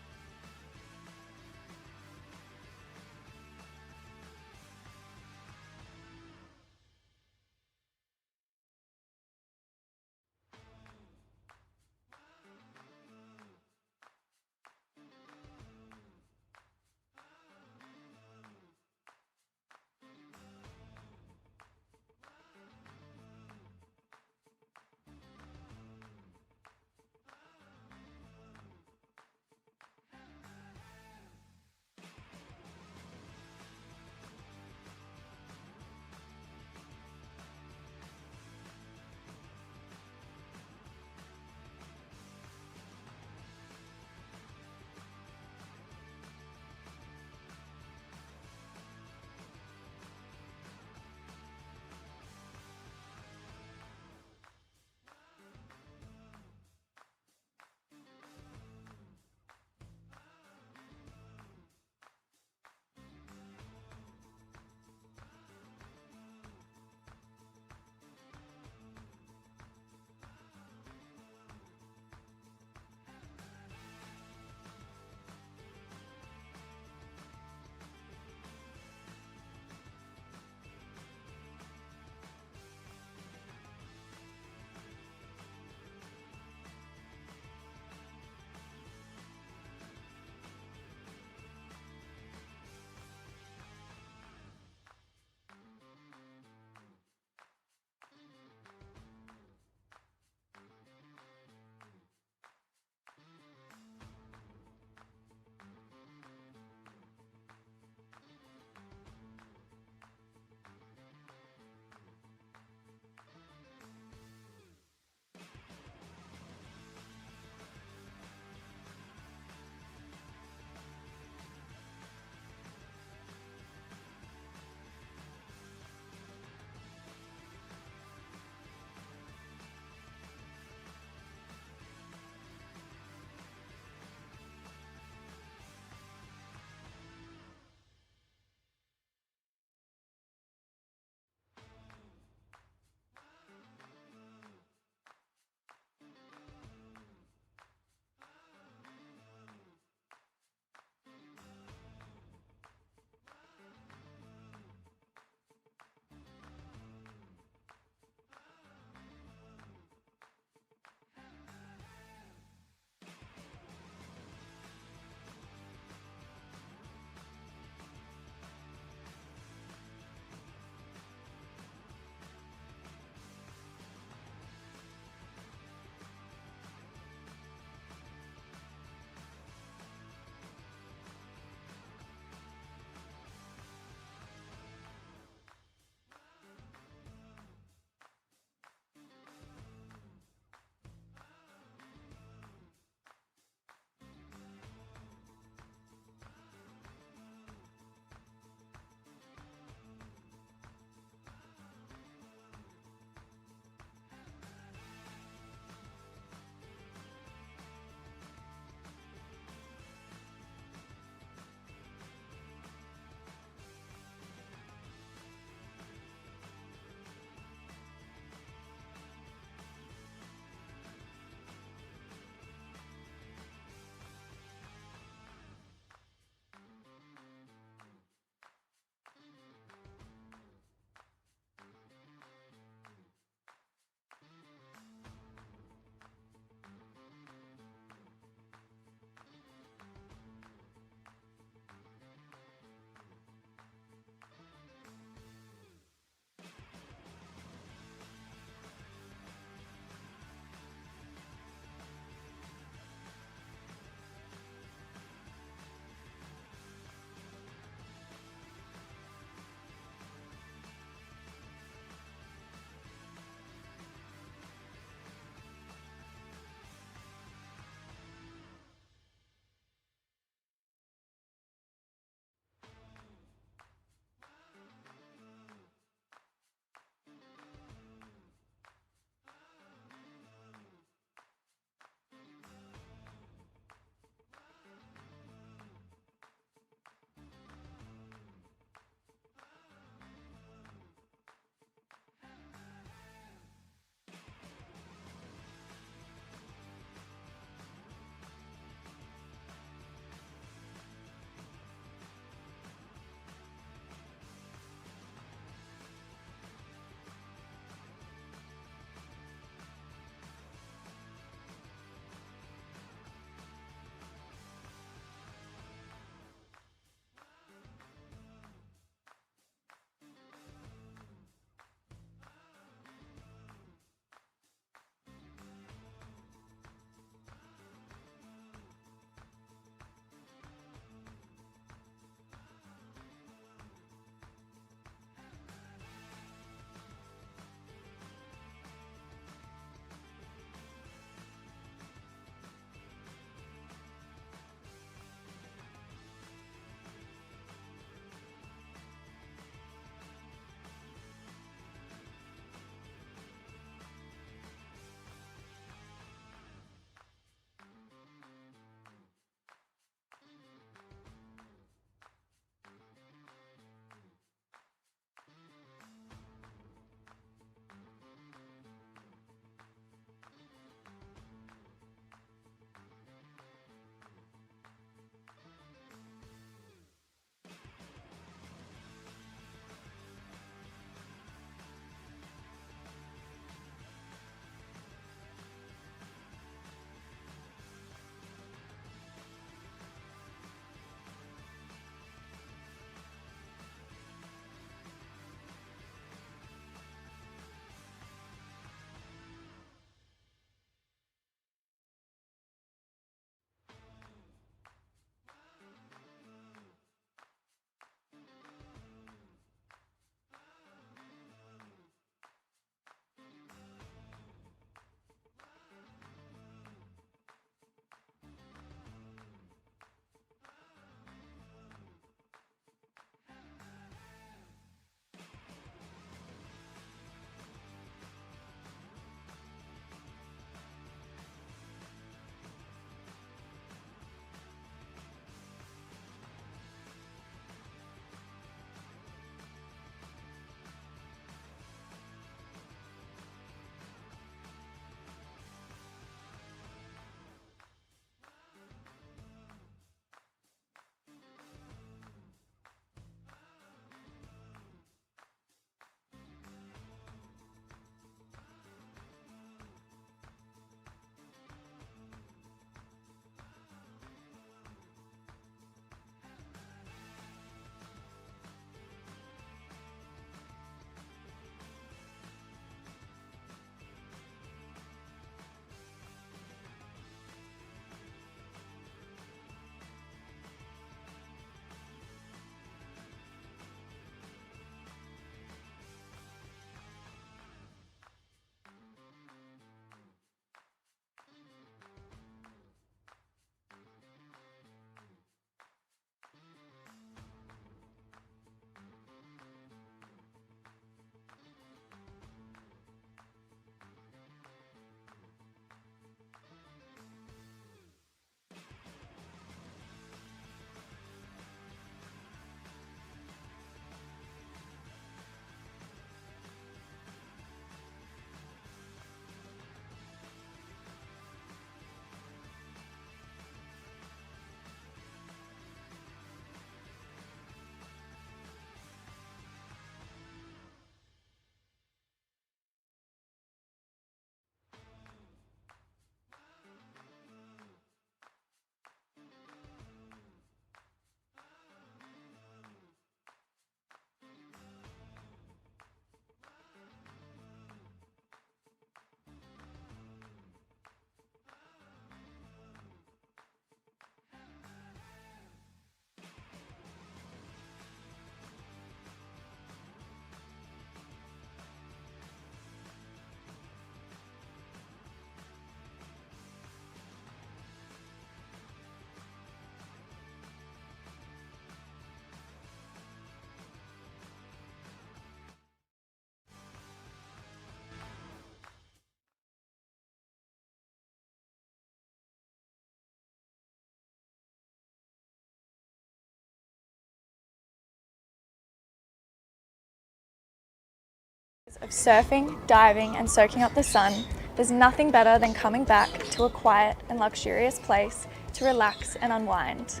Of surfing, diving, and soaking up the sun, there's nothing better than coming back to a quiet and luxurious place to relax and unwind.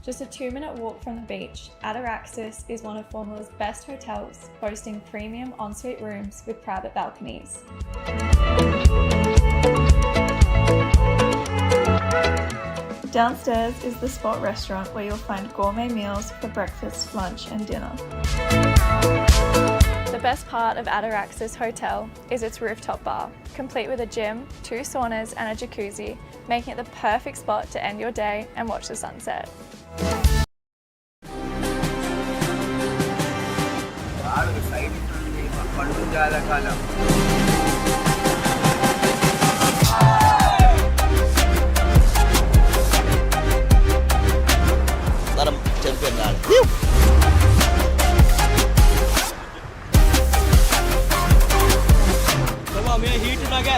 Just a two-minute walk from the beach, Ataraxis is one of Formula's best hotels, boasting premium ensuite rooms with private balconies. Downstairs is the Spot Restaurant, where you'll find gourmet meals for breakfast, lunch, and dinner. The best part of Ataraxis Hotel is its rooftop bar, complete with a gym, two saunas, and a jacuzzi, making it the perfect spot to end your day and watch the sunset. އާރުގެ ސައިޑު ކަންނޭ ބަނޑުން ޖާލަކާލަ. ދަރަމް ޗެމްޕިއަން ނާޅެ. ކޮބާ މޭ ހީޓު ނަގަ؟